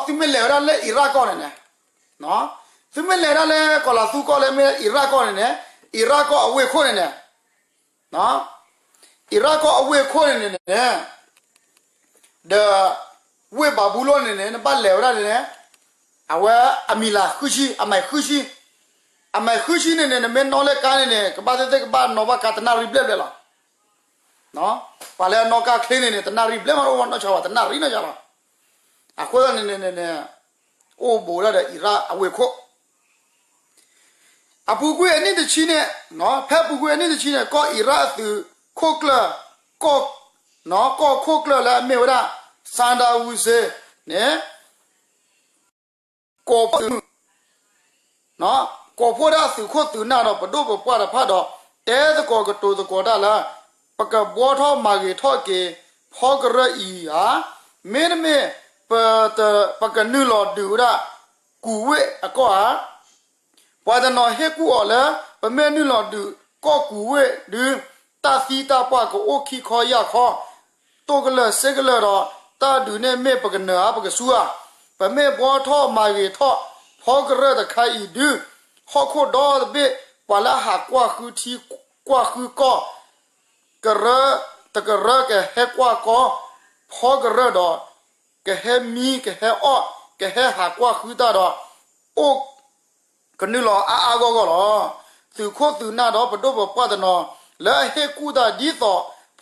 သုမ့ၢ်လဲၤဝဲဒၣ်လၢအံၤရၣ်ကီၢ်န့ၣ်န့ၣ်, သုမ့ၢ်လဲၤဒၣ်လၢကီၤလၤသူကီၢ်လၢမ့ၢ်အံၤရၣ်ကီၢ်န့ၣ်န့ၣ်, အံၤရၣ်ကီၢ်အဝ့ၢ်ခိၣ်န့ၣ်န့ၣ်, အံၤရၣ်ကီၢ်အဝ့ၢ်ခိၣ်န့ၣ်န့ၣ်, ဒီး ဝ့ၢ်ဘၤဘူလိၣ်န့ၣ်န့ၣ် နဘၣ်လဲၤဝဲဒၣ်န့ၣ်န့ၣ်, အဝဲအမံၤလၢဃုဆံ, အမဲာ်ဃုဆံ, အမဲာ်ဃုဆံန့ၣ်န့ၣ် နမ့ၢ်နီၣ်လၢကါန့ၣ်န့ၣ် ကဘၣ်သ့ၣ်သ့ၣ်ကဘၣ်နီၣ်ဘၣ်ကါတနၣ်ရံၣ်ဘျဲၣ်ဘျဲၣ်လီၤ. ပှၤလၢအနီၣ်ကါချ့န့ၣ်န့ၣ် တနၣ်ရံၣ်ဘျဲၣ်မး တအိၣ်နီၢ်ဆါဘၣ် တနၣ်ရံၣ်နီၢ်ဆါလီၤ. အဃိသတးန့ၣ်န့ၣ်န့ၣ် အိၣ်ဘူးဒၣ်ဒီးအံၤရၣ်အဝ့ၢ်ခိၣ် အပူၤကွံာ်အနံၣ်တဆံန့ၣ်, ဖဲအပူၤကွံာ်အနံၣ်တဆံန့ၣ် ကီၢ်အံၤရၣ်အသုးခိၣ်ကျၢၢ်, ကီၢ်, ကီၢ်ခိၣ်ကျၢၢ်လၢအမ့ၢ်ဝဲဒၣ် Saddam Hussein န့ၣ် ကိးဖှိၣ် ကိးဖှိၣ်ဒၣ်သုးခိၣ်သုးနၢ်ဒီးပဒိၣ်ပပှၢ်တဖၣ်ဒီး တဲသကိးကတိၤသကိးတၢ်လၢ ပကဘှီထီၣ်မၤဂ့ၤထီၣ်က့ၤ ဖီကရၢၢ်အံၤဧါ, မ့တမ့ၢ် ပ, ပကနုာ်လီၤဒုးဝဲဒၣ် ကူၣ်ဝ့ၢ်အကီၢ်ဧါ. ပှၤတနီၤဟ့ၣ်ကူၣ်အီၤလၢ ပမ့ၢ်နုာ်လီၤဒုးကီၢ်ကူၣ်ဝ့ၢ်ဒုး တၢ်သံတၢ်ပှၢ်ကအိၣ်ခံခီယၢ်ခီ, တိၢ်ကလၢာ်စ့ကလၢာ်ဒီး တၢ်ဒုးန့ၣ်မ့ၢ်ပကနၢၤဧါ ပကဆူဧါ. ပမ့ၢ်ဘှီထီၣ်မၤဂ့ၤထီၣ် ဖီကရၢၢ်တခါအံၤဒုး ဟီၣ်ခိၣ်ဒီတဘ့ၣ် ပှၤလၢအဟးကွၢ်ဃုထံကွၢ်ဃုကီၢ် ကရၢ, တကရၢကဟဲကွၢ်ကီၢ် ဖီကရၢၢ်ဒီး ကဟဲမံကဟဲအီၣ် ကဟဲဟးကွၢ်ဃုတၢ်ဒီး အိၣ်ကနုာ်လီၤအါအါဂီၢ်ဂီၢ်လီၤ. သုးခိၣ်သုးနၢ်ဒီးပဒိၣ်ပပှၢ်တနီၤ လၢအဟ့ၣ်ကူၣ်တၢ်ဒ်သိး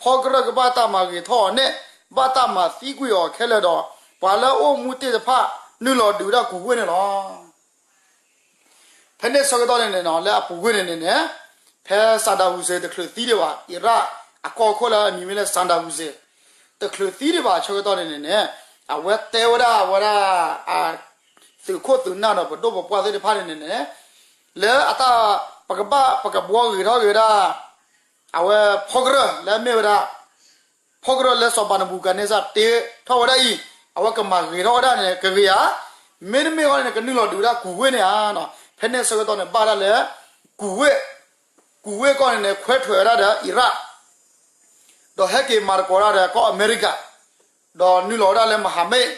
ဖီကရၢၢ်ကဘၣ်တၢ်မၤဂ့ၤထီၣ်အီၤန့ၣ် ဘၣ်တၢ်မၤသံကွံာ်အီၤခဲလၢာ်ဒီး ပှၤလၢအအိၣ်မူတ့ၢ်တဖၣ် နုာ်လီၤဒုးဝဲဒၣ်ကူၣ်ဝ့ၢ်န့ၣ်လီၤ. ဖဲန့ၣ်ဆၢကတီၢ်န့ၣ်န့ၣ် လၢအပူၤကွံာ်န့ၣ်န့ၣ်န့ၣ် ဖဲ Saddam Hussein တချုးသံဒံးဘၣ် အံၤရၣ်အကီၢ်ခိၣ်လၢအမံၤမ့ၢ်လၢ Saddam Hussein တချုးသံဒံးဘၣ်ဆၢကတီၢ်န့ၣ်န့ၣ်န့ၣ် အဝဲတဲဝဲဒၣ်ဝဲဒၣ် သုးခိၣ်သုးနၢ်ဒီးပဒိၣ်ပပှၢ်သ့ၣ်တဖၣ်န့ၣ်န့ၣ်န့ၣ် လၢအတၢ် ပကဘၣ် ပကဘှီဂ့ၤထီၣ်က့ၤဝဲဒၣ် အဝဲဖီကရၢၢ်လၢအမ့ၢ်ဝဲဒၣ် ဖီကရၢၢ်လၢစီၤပၤနဘူၤခၣ်န့စၢ်တ့ထီၣ်ဝဲဒၣ်အံၤ အဝဲကမၤဂ့ၤထီၣ်ဝဲဒၣ်န့ၣ် ကဂ့ၤဧါ, မ့တမ့ၢ်ဃီန့ၣ် ကနုာ်လီၤဒုးဝဲဒၣ်ကူၣ်ဝ့ၢ်န့ၣ်ဧါ. ဖဲန့ၣ်ဆၢကတီၢ်န့ၣ် ဘၣ်ဒၣ်လၢ ကူၣ်ဝ့ၢ်, ကူၣ်ဝ့ၢ်ကီၢ်န့ၣ်န့ၣ် ခွဲးထွဲးဝဲဒၣ်ဒီးအံၤရၣ် ဒီးဟဲက့ၤမၤသကိးဒၣ်ဒီးကီၢ်အမဲရကၤ, ဒီးနုာ်လီၤဝဲဒၣ်လၢမဟာမိတ်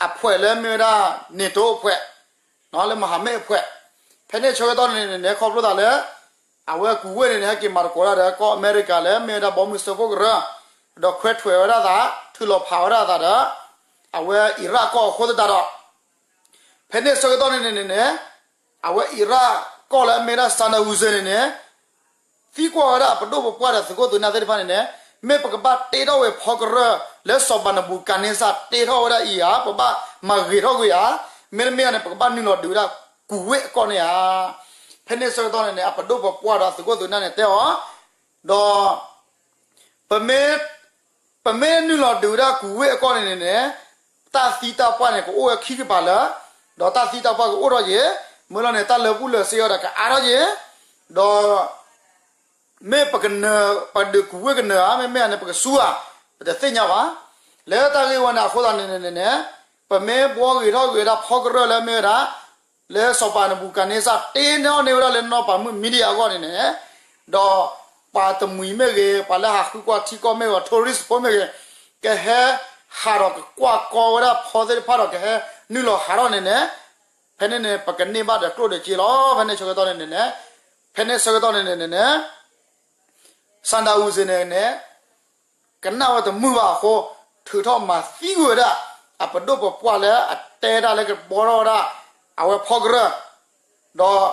အဖွဲ့လၢမ့ၢ်ဝဲဒၣ် NATO အဖွဲ့ လၢမဟာမိတ် အဖွဲ့, ဖဲန့ၣ်ဆၢကတီၢ်န့ၣ်န့ၣ် ခီဖျိသးလၢ အဝဲကူၣ်ဝ့ၢ်န့ၣ်န့ၣ် ဟဲက့ၤမၤသကိးဒၣ်ဒီးကီၢ်အမဲရကၤလၢမ့ၢ်ဝဲဒၣ်ဘီမုၢ်စၢဖှိၣ်ကရၢ, ဒီးခွဲးထွဲးဝဲဒၣ်သး ထုးလီၤဖးဝဲဒၣ်သးဒီး အဝဲအံၤရၣ်ကီၢ်အဃိသတးဒီး ဖဲန့ၣ်ဆၢကတီၢ်န့ၣ်န့ၣ်န့ၣ် အဝဲအံၤရၣ်ကီၢ်လၢအမ့ၢ်ဝဲဒၣ် Saddam Hussein န့ၣ်န့ၣ် သံကွၢ်ဝဲဒၣ်အပဒိၣ်ပပှၢ်ဒီးသုးခိၣ်သုးနၢ်သ့ၣ်တဖၣ်န့ၣ်န့ၣ် မ့ၢ်ပကဘၣ်တ့ထီၣ်ဝဲဖီကရၢၢ်လၢစီၤပၤနဘူၤခၣ်န့စၢ်တ့ထီၣ်ဝဲဒၣ်အံၤဧါ, ပဘၣ်မၤဂ့ၤထီၣ်ကွံာ်ဧါ, မ့တမ့ၢ်န့ၣ် ပကဘၣ်နုာ်လီၤဒုးဝဲဒၣ်ကူၣ်ဝ့ၢ်အကီၢ်န့ၣ်ဧါ. ဖဲန့ၣ်ဆၢကတီၢ်န့ၣ်န့ၣ် အပဒိၣ်ပပှၢ်ဒီးသုးခိၣ်သုးနၢ်န့ၣ်တဲအီၤ, ဒီး ပမ့ၢ်, ပမ့ၢ်နုာ်လီၤဒုးဝဲဒၣ်ကူၣ်ဝ့ၢ်အကီၢ်န့ၣ်န့ၣ်န့ၣ် တၢ်သံတၢ်ပှၢ်န့ၣ် ကအိၣ်ဝဲခံကပၤလၢာ်, ဒီးတၢ်သံတၢ်ပှၢ်ကအိၣ်ထီၣ်က့ၤ, မ့ၢ်လီၤန့ၣ် တၢ်လၢာ်ဘူၣ်လၢာ်စ့အီၤဒီးကအါထီၣ်က့ၤ, ဒီး မ့ၢ်ပကနၢၤ, ပဒုးကူၣ်ဝ့ၢ်ကနၢၤဧါ, မ့မ့ၢ်န့ၣ် ပကဆူဧါ, ပတသ့ၣ်ညါဘၣ်. လၢတၢ်ဂ့ၢ်ဝဲန့ၣ်အဃိသတးန့ၣ်န့ၣ်န့ၣ် ပမ့ၢ်ဘှီဂ့ၤထီၣ်ဂ့ၤဝဲဒၣ်ဖီကရၢၢ်လၢမ့ၢ်ဝဲဒၣ် လၢစီၤပၤနဘူၤခၣ်န့စၢ်တ့ထီၣ်န့ၢ်ဝဲဒၣ်လၢနီၢ်ပၤမုၣ် media အဂီၢ်န့ၣ်န့ၣ်, ဒီးပှၤတမှံၤမ့ၢ်ဂ့ၤ, ပှၤလၢဟးဃုကွၢ်ထံကီၢ်မ့ၢ်ဂ့ၤ, tourist ဖိမ့ၢ်ဂ့ၤ, ကဟဲဟးဒီးကကွၢ်ကီဝဲဒၣ်ဖီသ့ၣ်တဖၣ်ဒီးကဟဲနုာ်လီၤဟးထီၣ်န့ၣ်န့ၣ်, ဖဲန့ၣ်န့ၣ် ပကန့ၢ်ဘၣ်ဒီးကျိၣ်ဒီးစ့လီၤ. ဖဲန့ၣ်ဆၢကတီၢ်န့ၣ်န့ၣ်န့ၣ်, ဖဲန့ၣ်ဆၢကတီၢ်န့ၣ်န့ၣ်န့ၣ် Saddam Hussein န့ၣ်န့ၣ် ကနၣ်ဝဲတမုာ်ဘၣ်အဃိ, ထုးထီၣ်မၤသံကွံာ်ဝဲဒၣ် အပဒိၣ်ပပှၢ်လၢအတဲဒၣ်လၢကဘှီထီၣ်ဝဲဒၣ် အဝဲဖီကရၢၢ်, ဒီး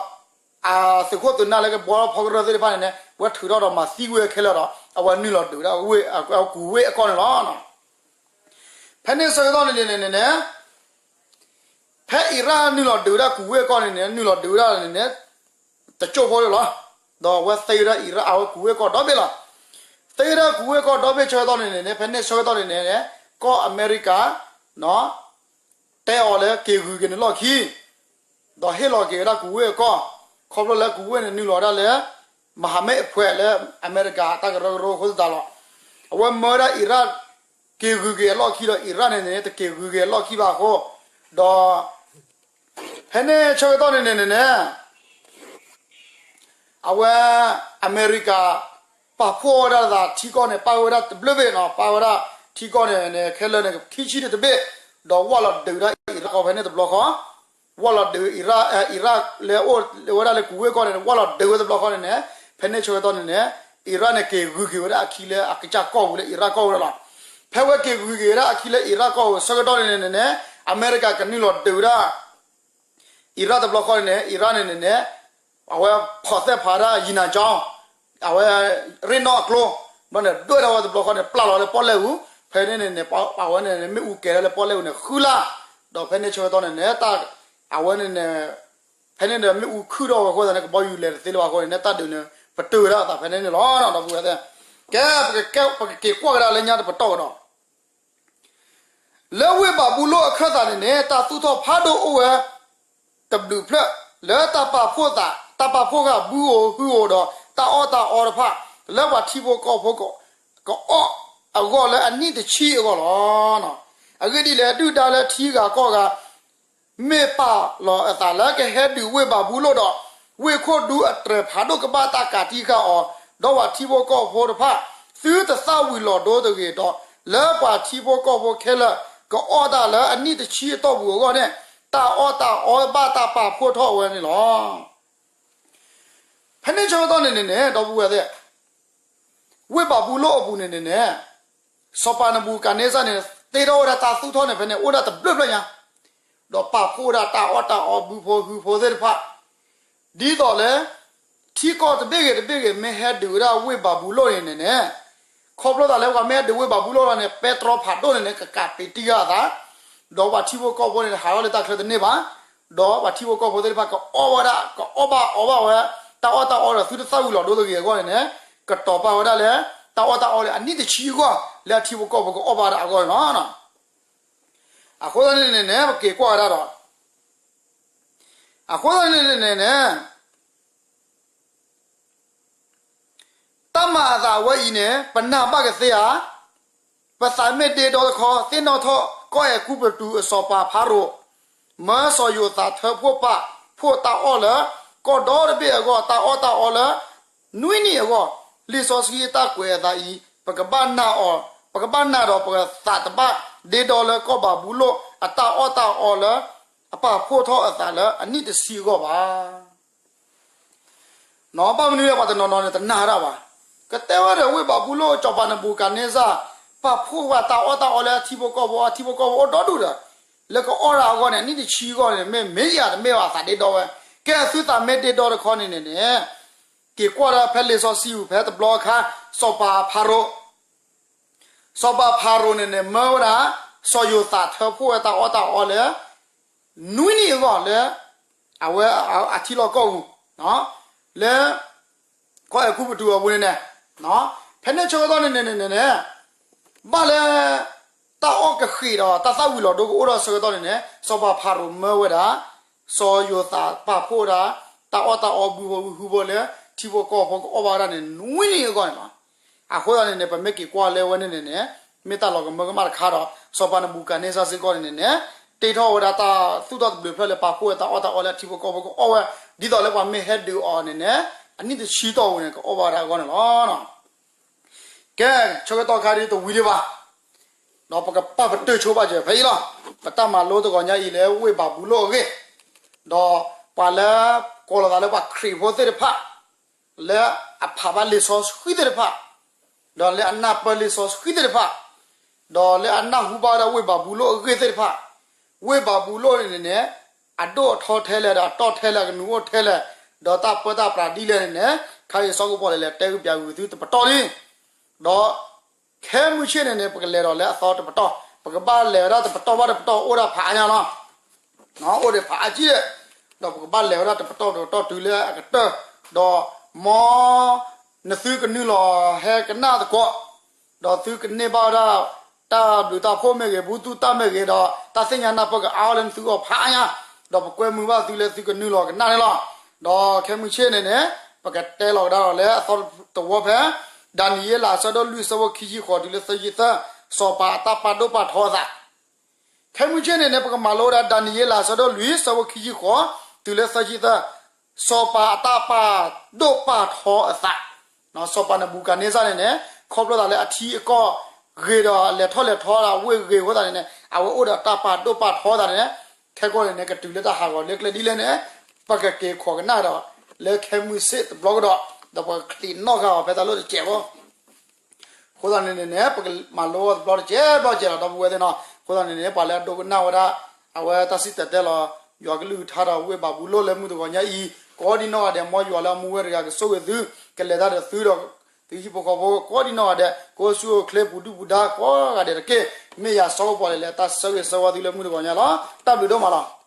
အသုးခိၣ်သုးနၢ်လၢကဘှီထီၣ်ဖီကရၢၢ်သ့ၣ်တဖၣ်န့ၣ်န့ၣ် ဝဲထုးထီၣ်ဒီးမၤသံကွံာ်ဝဲခဲလၢာ်ဒီး အဝဲနုာ်လီၤဒုးဝဲဒၣ် ကူၣ်ဝ့ၢ်အကီၢ်န့ၣ်လီၤ. ဖဲန့ၣ်ဆၢကတီၢ်န့ၣ်န့ၣ်န့ၣ် ဖဲအံၤရၣ်နုာ်လီၤဒုးဝဲဒၣ်ကူၣ်ဝ့ၢ်အကီၢ်န့ၣ်န့ၣ် နုာ်လီၤဒုးဝဲဒၣ်န့ၣ်န့ၣ် တကၠိၢ်ဖိလၢာ်လီၤ. ဒီးအဝဲသ့ဝဲဒၣ်အံၤရၣ် အဝဲကူၣ်ဝ့ၢ်ကီၢ်ဒီဘ့ၣ်လီၤ. သ့ဝဲဒၣ်ကူၣ်ဝ့ၢ်ကီၢ်ဒီဘ့ၣ်ဆၢကတီၢ်န့ၣ်န့ၣ် ဖဲန့ၣ်ဆၢကတီၢ်န့ၣ်န့ၣ် ကီၢ်အမဲရကၤ တဲအီၤလၢက့ၤဂုၤက့ၤနလီၢ်ခံ ဒီးဟ့ၣ်လီၤက့ၤဝဲဒၣ်ကူၣ်ဝ့ၢ်အကီၢ်, ခီဖျိလၢကူၣ်ဝ့ၢ်န့ၣ် နုာ်လီၤဝဲဒၣ်လၢ မဟာမိတ်အဖွဲ့ လၢအမဲရကၤတၢ်ကရၢကရိအဃိသတးလီၤ. အဝဲမၢဝဲဒၣ်အံၤရၣ် က့ၤဂုၤက့ၤအလီၢ်ခံဒီး အံၤရၣ်န့ၣ်န့ၣ် တက့ၤဂုၤက့ၤအလီၢ်ခံဘၣ်အဃိ, ဒီး ဖဲန့ၣ်ဆၢကတီၢ်န့ၣ်န့ၣ်န့ၣ်န့ၣ် အဝဲ အမဲရကၤ ပာ်ဖှိၣ်ဝဲဒၣ်သးထံကီၢ်န့ၣ် ပာ်ဝဲဒၣ်တဘျုးဘ့ၣ်နီၤ, ပာ်ဝဲဒၣ်ထံကီၢ်န့ၣ်န့ၣ် ခဲလၢာ်န့ၣ် ခံဆံန့ၣ်တဘ့ၣ်, ဒီးဝၢ်လီၤဒုးဝဲဒၣ်အံၤရၣ်ကီၢ်ဖဲန့ၣ်တဘျီဃီ, ဝၢ်လီၤဒုးအံၤရၣ်, အံၤရၣ်လၢအိၣ်ဝဲဒၣ်လၢကူၣ်ဝ့ၢ်ကီၢ်န့ၣ် ဝၢ်လီၤဒုးဝဲတဘျီဃီန့ၣ်န့ၣ်, ဖဲန့ၣ်ဆၢကတီၢ်န့ၣ်န့ၣ် အံၤရၣ်န့ၣ် က့ၤဂုၤက့ၤဝဲဒၣ်အခံလၢအကစၢ်ကီၢ်ပူၤလၢ အံၤရၣ်ကီၢ်ပူၤန့ၣ်လီၤ. ဖဲဝဲက့ၤဂုၤက့ၤဝဲဒၣ်အခံလၢအံၤရၣ်ကီၢ်ပူၤဆၢကတီၢ်န့ၣ်န့ၣ်န့ၣ် အမဲရကၤကနုာ်လီၤဒုးဝဲဒၣ် အံၤရၣ်တဘျီဃီန့ၣ်န့ၣ် အံၤရၣ်န့ၣ်န့ၣ်န့ၣ် အဝဲဖီၣ်သဲၣ်ဖးဒၣ်ယံၤနၤကၠီ, အဝဲ ရ့ၣ်နီၣ်အကျိ, ဘျီန့ၣ် ဒွဲၣ်ထီၣ်ဝဲတဘျီဃီန့ၣ် ပျၢ်လီၤလၢပီၣ်လဲၣ်ပူၤ, ဖဲန့ၣ်န့ၣ်န့ၣ် ပှၤဝဲန့ၣ် မ့ၣ်အူကဲၤဒၣ်လၢပီၣ်လဲၣ်ပူၤန့ၣ် ဃုလါ, ဒီးဖဲန့ၣ်ဆၢကတီၢ်န့ၣ်န့ၣ် တၢ် အဝဲန့ၣ်န့ၣ် ဖဲန့ၣ်ဒီးမ့ၣ်အူခုၣ်ထီၣ်ဝဲအဃိသတးန့ၣ် ကဘီယူၤလဲၤတသ့လၢၤဘၣ်အဃိန့ၣ်န့ၣ် တၢ်ဒုးန့ၣ် ပတုာ်ဝဲဒၣ်အသးဖဲန့ၣ်န့ၣ်လီၤ. ဒီပုၢ်ဝဲၢ်သ့ၣ်, ကဲ ပကက့ၤကွၢ်ကဒါလၢညါတပတီၢ်ကဒီး လၢဝ့ၢ်ဘၤဘူလိၣ်အခၢၣ်သးန့ၣ်န့ၣ် တၢ်သူၣ်ထီၣ်ဖးဒိၣ်အိၣ်ဝဲ တဘျုးဖျၢၣ် လၢတၢ်ပာ်ဖှိၣ်သး တၢ်ပာ်ဖှိၣ်ဃာ်ဘုဧိၤဟုဧိၤဒီး တၢ်အီၣ်တၢ်အီတဖၣ် လၢပှၤထံဖိကီၢ်ဖိ ကအီၣ်အဂီၢ်လၢအနံၣ်တဆံအဂီၢ်လီၤ. အဂ့ၢ်ဒ်လဲၣ် ဒုၣ်ဒါလၢထံဂၤကီၢ်ဂၤ မ့ၢ်ပာ်လီၤအသးလၢကဟဲဒုးဝ့ၢ်ဘၤဘူလိၣ်ဒီး ဝ့ၢ်ခိၣ်ဒူအတြဲၤဖးဒိၣ်ကဘၣ်တၢ်ကးတံာ်ဃာ်အီၤ, ဒီးပှၤထံဖိကီၢ်ဖိတဖၣ် သုတသၣ်ဝံၤလီၤဒိတဂ့ၤဒီး လၢပှၤထံဖိကီၢ်ဖိခဲလၢာ် ကအီၣ်တၢ်လၢအနံၣ်တဆံအတီၢ်ပူၤအဂီၢ်န့ၣ် တၢ်အီၣ်တၢ်အီဘၣ်တၢ်ပာ်ဖှိၣ်ထီၣ်ဝဲန့ၣ်လီၤ. ဖဲန့ၣ်ဆၢကတီၢ်န့ၣ်န့ၣ်န့ၣ် ဒီပုၢ်ဝဲၢ်သ့ၣ် ဝ့ၢ်ဘၤဘူလိၣ်အပူၤန့ၣ်န့ၣ်န့ၣ် စီၤပၤနဘူၤကၤန့စၢ်န့ၣ် တ့ထီၣ်ဝဲဒၣ်တၢ်သူၣ်ထီၣ်န့ၣ် ဖဲန့ၣ် အိၣ်ဒၣ်တဘျုးဖျၢၣ်ညါ, ဒီးပာ်ဖှိၣ်ဝဲဒၣ်တၢ်အီၣ်တၢ်အီဘုဖိဟုဖိသ့ၣ်တဖၣ် ဒ်သိးလၢ ထံကီၢ်တဘ့ၣ်ဂ့ၤတဘ့ၣ်ဂ့ၤ မ့ၢ်ဟဲဒုးဝဲဒၣ်ဝ့ၢ်ဘၤဘူလိၣ်န့ၣ်န့ၣ်န့ၣ် ခီဖျိသးလၢပှၤမ့ၢ်ဟဲဒုးဝ့ၢ်ဘၤဘူလိၣ်လီၤန့ၣ် ပဲတြီဖးဒိၣ်န့ၣ်န့ၣ် ကကးပ့ၤတံၢ်ဃာ်အသး, ဒီးပှၤထံဖိကီၢ်ဖိန့ၣ် ဟးထီၣ်လၢတၢ်ချၢတန့ၢ်ဘၣ်, ဒီးပှၤထံဖိကီၢ်ဖိသ့ၣ်တဖၣ် ကအီၣ်ဝဲဒၣ် ကအီၣ်ဘၣ်အီဘၣ်ဝဲ တၢ်အီၣ်တၢ်အီဒီးသုတသၣ်ဝံၤလီၤဒိတဂ့ၤအဂီၢ်န့ၣ်န့ၣ် ကတီၤပာ်ဝဲဒၣ်လၢ တၢ်အီၣ်တၢ်အီလၢအနံၣ်တဆံအဂီၢ် လၢအထံဖိကီၢ်ဖိကအီၣ်ဘၣ်ဒၣ်အဂီၢ်န့ၣ်လီၤ. အဃိသတးန့ၣ်န့ၣ်န့ၣ် ပက့ၤကွၢ်ဝဲဒၣ်ဒီး အဃိသတးန့ၣ်န့ၣ်န့ၣ် တၢ်မၤအသးအဝဲအံၤန့ၣ် ပနာ်ဘၣ်ကသ့ဧါ. ပသးမ့ၢ်ဒ့ဒီတခီ သ့ၣ်နီၣ်ထီၣ်ကီၢ်အဲၤကူပတူးအစီၤပၤဖၤရိၤ မၢစီၤယိၤသးထၢဖှိၣ်ပာ်ဖှိၣ်တၢ်အီၣ်လၢ ကီၢ်ဒီတဘ့ၣ်အဂီၢ် တၢ်အီၣ်တၢ်အီလၢ နွံနံၣ်အဂီၢ်, လံာ်စီဆှံအတၢ်ကွဲးအသးအံၤ ပကဘၣ်နာ်အီၤ, ပကဘၣ်နာ်ဒီးပကသးတဘၣ်ဒ့ဒီလၢကီၢ်ဘၤဘူလိၣ်အတၢ်အီၣ်တၢ်အီလၢ အပာ်ဖှိၣ်ထီၣ်အသးလၢအနံၣ်တဆံအဂီၢ်ဘၣ်. ဘၣ်မနုၤလၢပှၤတနီၤနီၤန့ၣ် တနာ်ဒၣ်ဘၣ်. ကတဲဝဲဒီးဝ့ၢ်ဘၤဘူလိၣ်စီၤပၤနဘူၤခၣ်န့စၢ် ပာ်ဖှိၣ်ဝဲတၢ်အီၣ်တၢ်အီလၢအထံဖိကီၢ်ဖိအီၤ ထံဖိကီၢ်ဖိအိၣ်ဒီဒူၣ်ဒီး လၢကအီၣ်ဒၣ်အဂီၢ်န့ၣ် အနံၣ်တဆံအဂီၢ်န့ၣ် မ့ၢ်မ့ၢ်ယၤတမ့ၢ်ဘၣ်အသးဒ့ဒီဝဲ, ကဲသုသးမ့ၢ်ဒ့ဒီတခီန့ၣ်န့ၣ်န့ၣ် က့ၤကွၢ်ဒၣ်ဖဲလံာ်စီဆှံပူၤဖဲတဘျီအခါ စီၤပၤဖၤရိၤ စီၤပၤဖၤရိၤန့ၣ်န့ၣ် မၢဝဲဒၣ် စီၤယိၤသးထၢဖှိၣ်ဝဲတၢ်အီၣ်တၢ်အီလၢ နွံနံၣ်အဂီၢ်လၢ အဝဲအထံလီၢ်ကီၢ်ပူၤ လၢ ကီၢ်အဲၤကူပတူးအပူၤန့ၣ်န့ၣ်, ဖဲန့ၣ်ဆၢကတီၢ်န့ၣ်န့ၣ်န့ၣ်န့ၣ် ဘၣ်လၢ တၢ်အီၣ်ကဃံးဒီးတၢ်သၣ်ဝံၤလီၤဒိကအိၣ်ထီၣ်ဆၢကတီၢ်န့ၣ်န့ၣ် စီၤပၤဖၤရိၤမၢဝဲဒၣ် စီၤယိၤသးပာ်ဖှိၣ်ဝဲဒၣ် တၢ်အီၣ်တၢ်အီဘုဖိဟုဖိလၢ ထံဖိကီၢ်ဖိကအီၣ်ဘၣ်ဝဲဒၣ်န့ၣ် နွံနံၣ်အဂီၢ်န့ၣ်လီၤ. အဃိသတးန့ၣ်န့ၣ် ပမ့ၢ်က့ၤကွၢ်လၢဝဲန့ၣ်န့ၣ်န့ၣ် မ့ၢ်တၢ်လီၤကမၢကမၣ်တခါဒီး စီၤပၤနဘူၤခၣ်န့စၢ်စ့ၢ်ကီးန့ၣ်န့ၣ်န့ၣ် တ့ထီၣ်ဝဲဒၣ်တၢ်သူၣ်ထီၣ်တဘျုးဖျၢၣ်လၢပာ်ဖှိၣ်ဝဲတၢ်အီၣ်တၢ်အီလၢအထံဖိကီၢ်ဖိကအီၣ်ဝဲ ဒ်သိးလၢပှၤမ့ၢ်ဟဲဒုးအီၤန့ၣ်န့ၣ် အနံၣ်တဆံတီၢ်ပူၤန့ၣ် ကအီၣ်ဘၣ်ဝဲဒၣ်အဂီၢ်န့ၣ်လီၤ. ကဲ ဆၢကတီၢ်ခါဒ်တဝံၤဒံးဘၣ် ဒီးပကပာ်ပတုာ်ဆိဘၣ်စၢၤဖဲအံၤလီၤ. ပတၢ်မၤလိတဂီၤညါအံၤလၢဝ့ၢ်ဘၤဘူလိၣ်အဂ့ၢ်, ဒီးပှၤလၢ ကိးလီၤသးလၢပှၤခရံာ်ဖိသ့ၣ်တဖၣ် လၢအဖးဘၣ်လံာ်စီဆှံသ့ၣ်တဖၣ်, ဒီးလၢအနၢ်ပၢၢ်လံာ်စီဆှံသ့ၣ်တဖၣ်, ဒီးလၢအနၢ်ဟူဘၣ်ဝဲဒၣ်ဝ့ၢ်ဘၤဘူလိၣ်အဂ့ၢ်သ့ၣ်တဖၣ်, ဝ့ၢ်ဘၤဘူလိၣ်န့ၣ်န့ၣ် အဒိၣ်အထီထဲလဲၣ် ဒီးအတီၢ်ထဲလဲၣ် အကနူၤအိၣ်ထဲလဲၣ်, ဒီးတၢ်ပၢတၢ်ပြးဒ်လဲၣ်န့ၣ်န့ၣ် ခါအံၤစီၤကပီၣ်လဲၣ်လဲၣ်တဲဂုာ်ပျးကွံာ်သုတပတီၢ်လံ. ဒီး ခဲမုၢ်ဆ့ၣ်န့ၣ်န့ၣ် ပကလဲၤဒီးလၢအသီတပတီၢ်, ပကဘၣ်လဲၤဝဲဒၣ်တပတီၢ်ဘၣ်တပတီၢ်အိၣ်ဒၣ်ဖးအါညါလီၤ. အိၣ်ဒံးဖးအါကံၢ်, ဒီးပကဘၣ်လဲၤဝဲဒၣ်တပတီၢ်တပတီၢ်တုၤလၢအကတၢၢ်, ဒီးမ်နသုကနုာ်လီၤဟဲကနၣ်သကိး, ဒီးသုကန့ၢ်ဘၣ်ဝဲဒၣ် တၢ်ဘျုးတၢ်ဖှိၣ်မ့ၢ်ဂ့ၤ ဘူၣ်သူၣ်တၢ်မ့ၢ်ဂ့ၤ ဒီးတၢ်သ့ၣ်ညါနၢ်ပၢၢ်ကအါအီၤလၢနသုဂီၢ်ဖးအါညါ, ဒီးပကွဲမုာ်ဘၣ်သုလၢသုကနုာ်လီၤကနၣ်န့ၣ်လီၤ. ဒီးခဲမုၢ်ဆ့ၣ်န့ၣ်န့ၣ် ပကတဲလီၤကဒါဒီးလၢအသီတဝီဖဲ ဒၤနံးယ့လးအဆၢဒိၣ်လွံၢ်အဆၢဖိခံဆံဃိးတုၤလၢသၢဆံသၢ, စီၤပၤအတၢ်ပာ်ဒိၣ်ပာ်ထီအသး ခဲမုၢ်ဆ့ၣ်န့ၣ်န့ၣ် ပကမၤလိဝဲဒၣ် ဒၤနံးယ့လးအဆၢဒိၣ်လွံၢ်အဆၢဖိခံဆံဃိး တုၤလၢသၢဆံသၢ, စီၤပၤအတၢ်ပာ်ဒိၣ်ပာ်ထီအသး, စီၤပၤနဘူၤခၣ်န့စၢ်န့ၣ်န့ၣ် ခီဖျိသးလၢအထံအကီၢ်ဂ့ၤဒီးလဲၤထီၣ်လဲၤထီဒီးဝ့ၢ်ဂ့ၤအဃိသတးန့ၣ်န့ၣ် အဝဲအိၣ်ဒီးတၢ်ပာ်ဒိၣ်ပာ်ထီသးန့ၣ်န့ၣ် ခဲကိာ်န့ၣ်န့ၣ် ကတုၤလၢတၢ်ဟးဂီၤလၢကျဲဒ်လဲၣ်န့ၣ် ပကက့ၤခိးကနၣ်ဒီး လၢခဲမုၢ်ဆ့ၣ်တဘျီကဒီး ဒီးပကချံးနီၣ်ဃာ်အီၤဖဲတၢ်လီၢ်တစဲးဖိ အဃိသတးန့ၣ်န့ၣ်န့ၣ် ပကမၤလိအီၤတဘျီတစဲးဘျီတစဲးလီၤ ဒီပုၢ်ဝဲၢ်သ့ၣ်နီၤ. အဃိသတးန့ၣ်န့ၣ် ပှၤလၢအဒိကနၣ်ဝဲဒၣ် အဝဲတၢ်စံၣ်တဲၤတဲလီၤ ယွၤကလုၢ်ကထါဒီးဝ့ၢ်ဘၤဘူလိၣ်လၢမုၢ်တဂီၤညါအံၤ ကိးဒံနီၢ်ဂၤဒဲး မ်ယွၤလၢအမူဝဲတဂၤကဆိၣ်ဂ့ၤသု ကလဲၤတၢ်ဒီးသုဒီး ဟံၣ်ဖိဃီဖိကိးဒံနီၢ်ဂၤဒဲး ကိးဆူၣ်အိၣ်ချ့ပူၤဒုၣ်ပူၤဒါကိးဂၤဒဲးတက့ၢ်. မ့ၢ်ယၤစီၤကပီၤလဲၣ်လၢတၢ်ဆၢဂ့ၤဆၢဝါသုလၢမုၢ်တဂီၤညါလီၤ. တၢ်ဘျုးဒိၣ်မးလီၤ.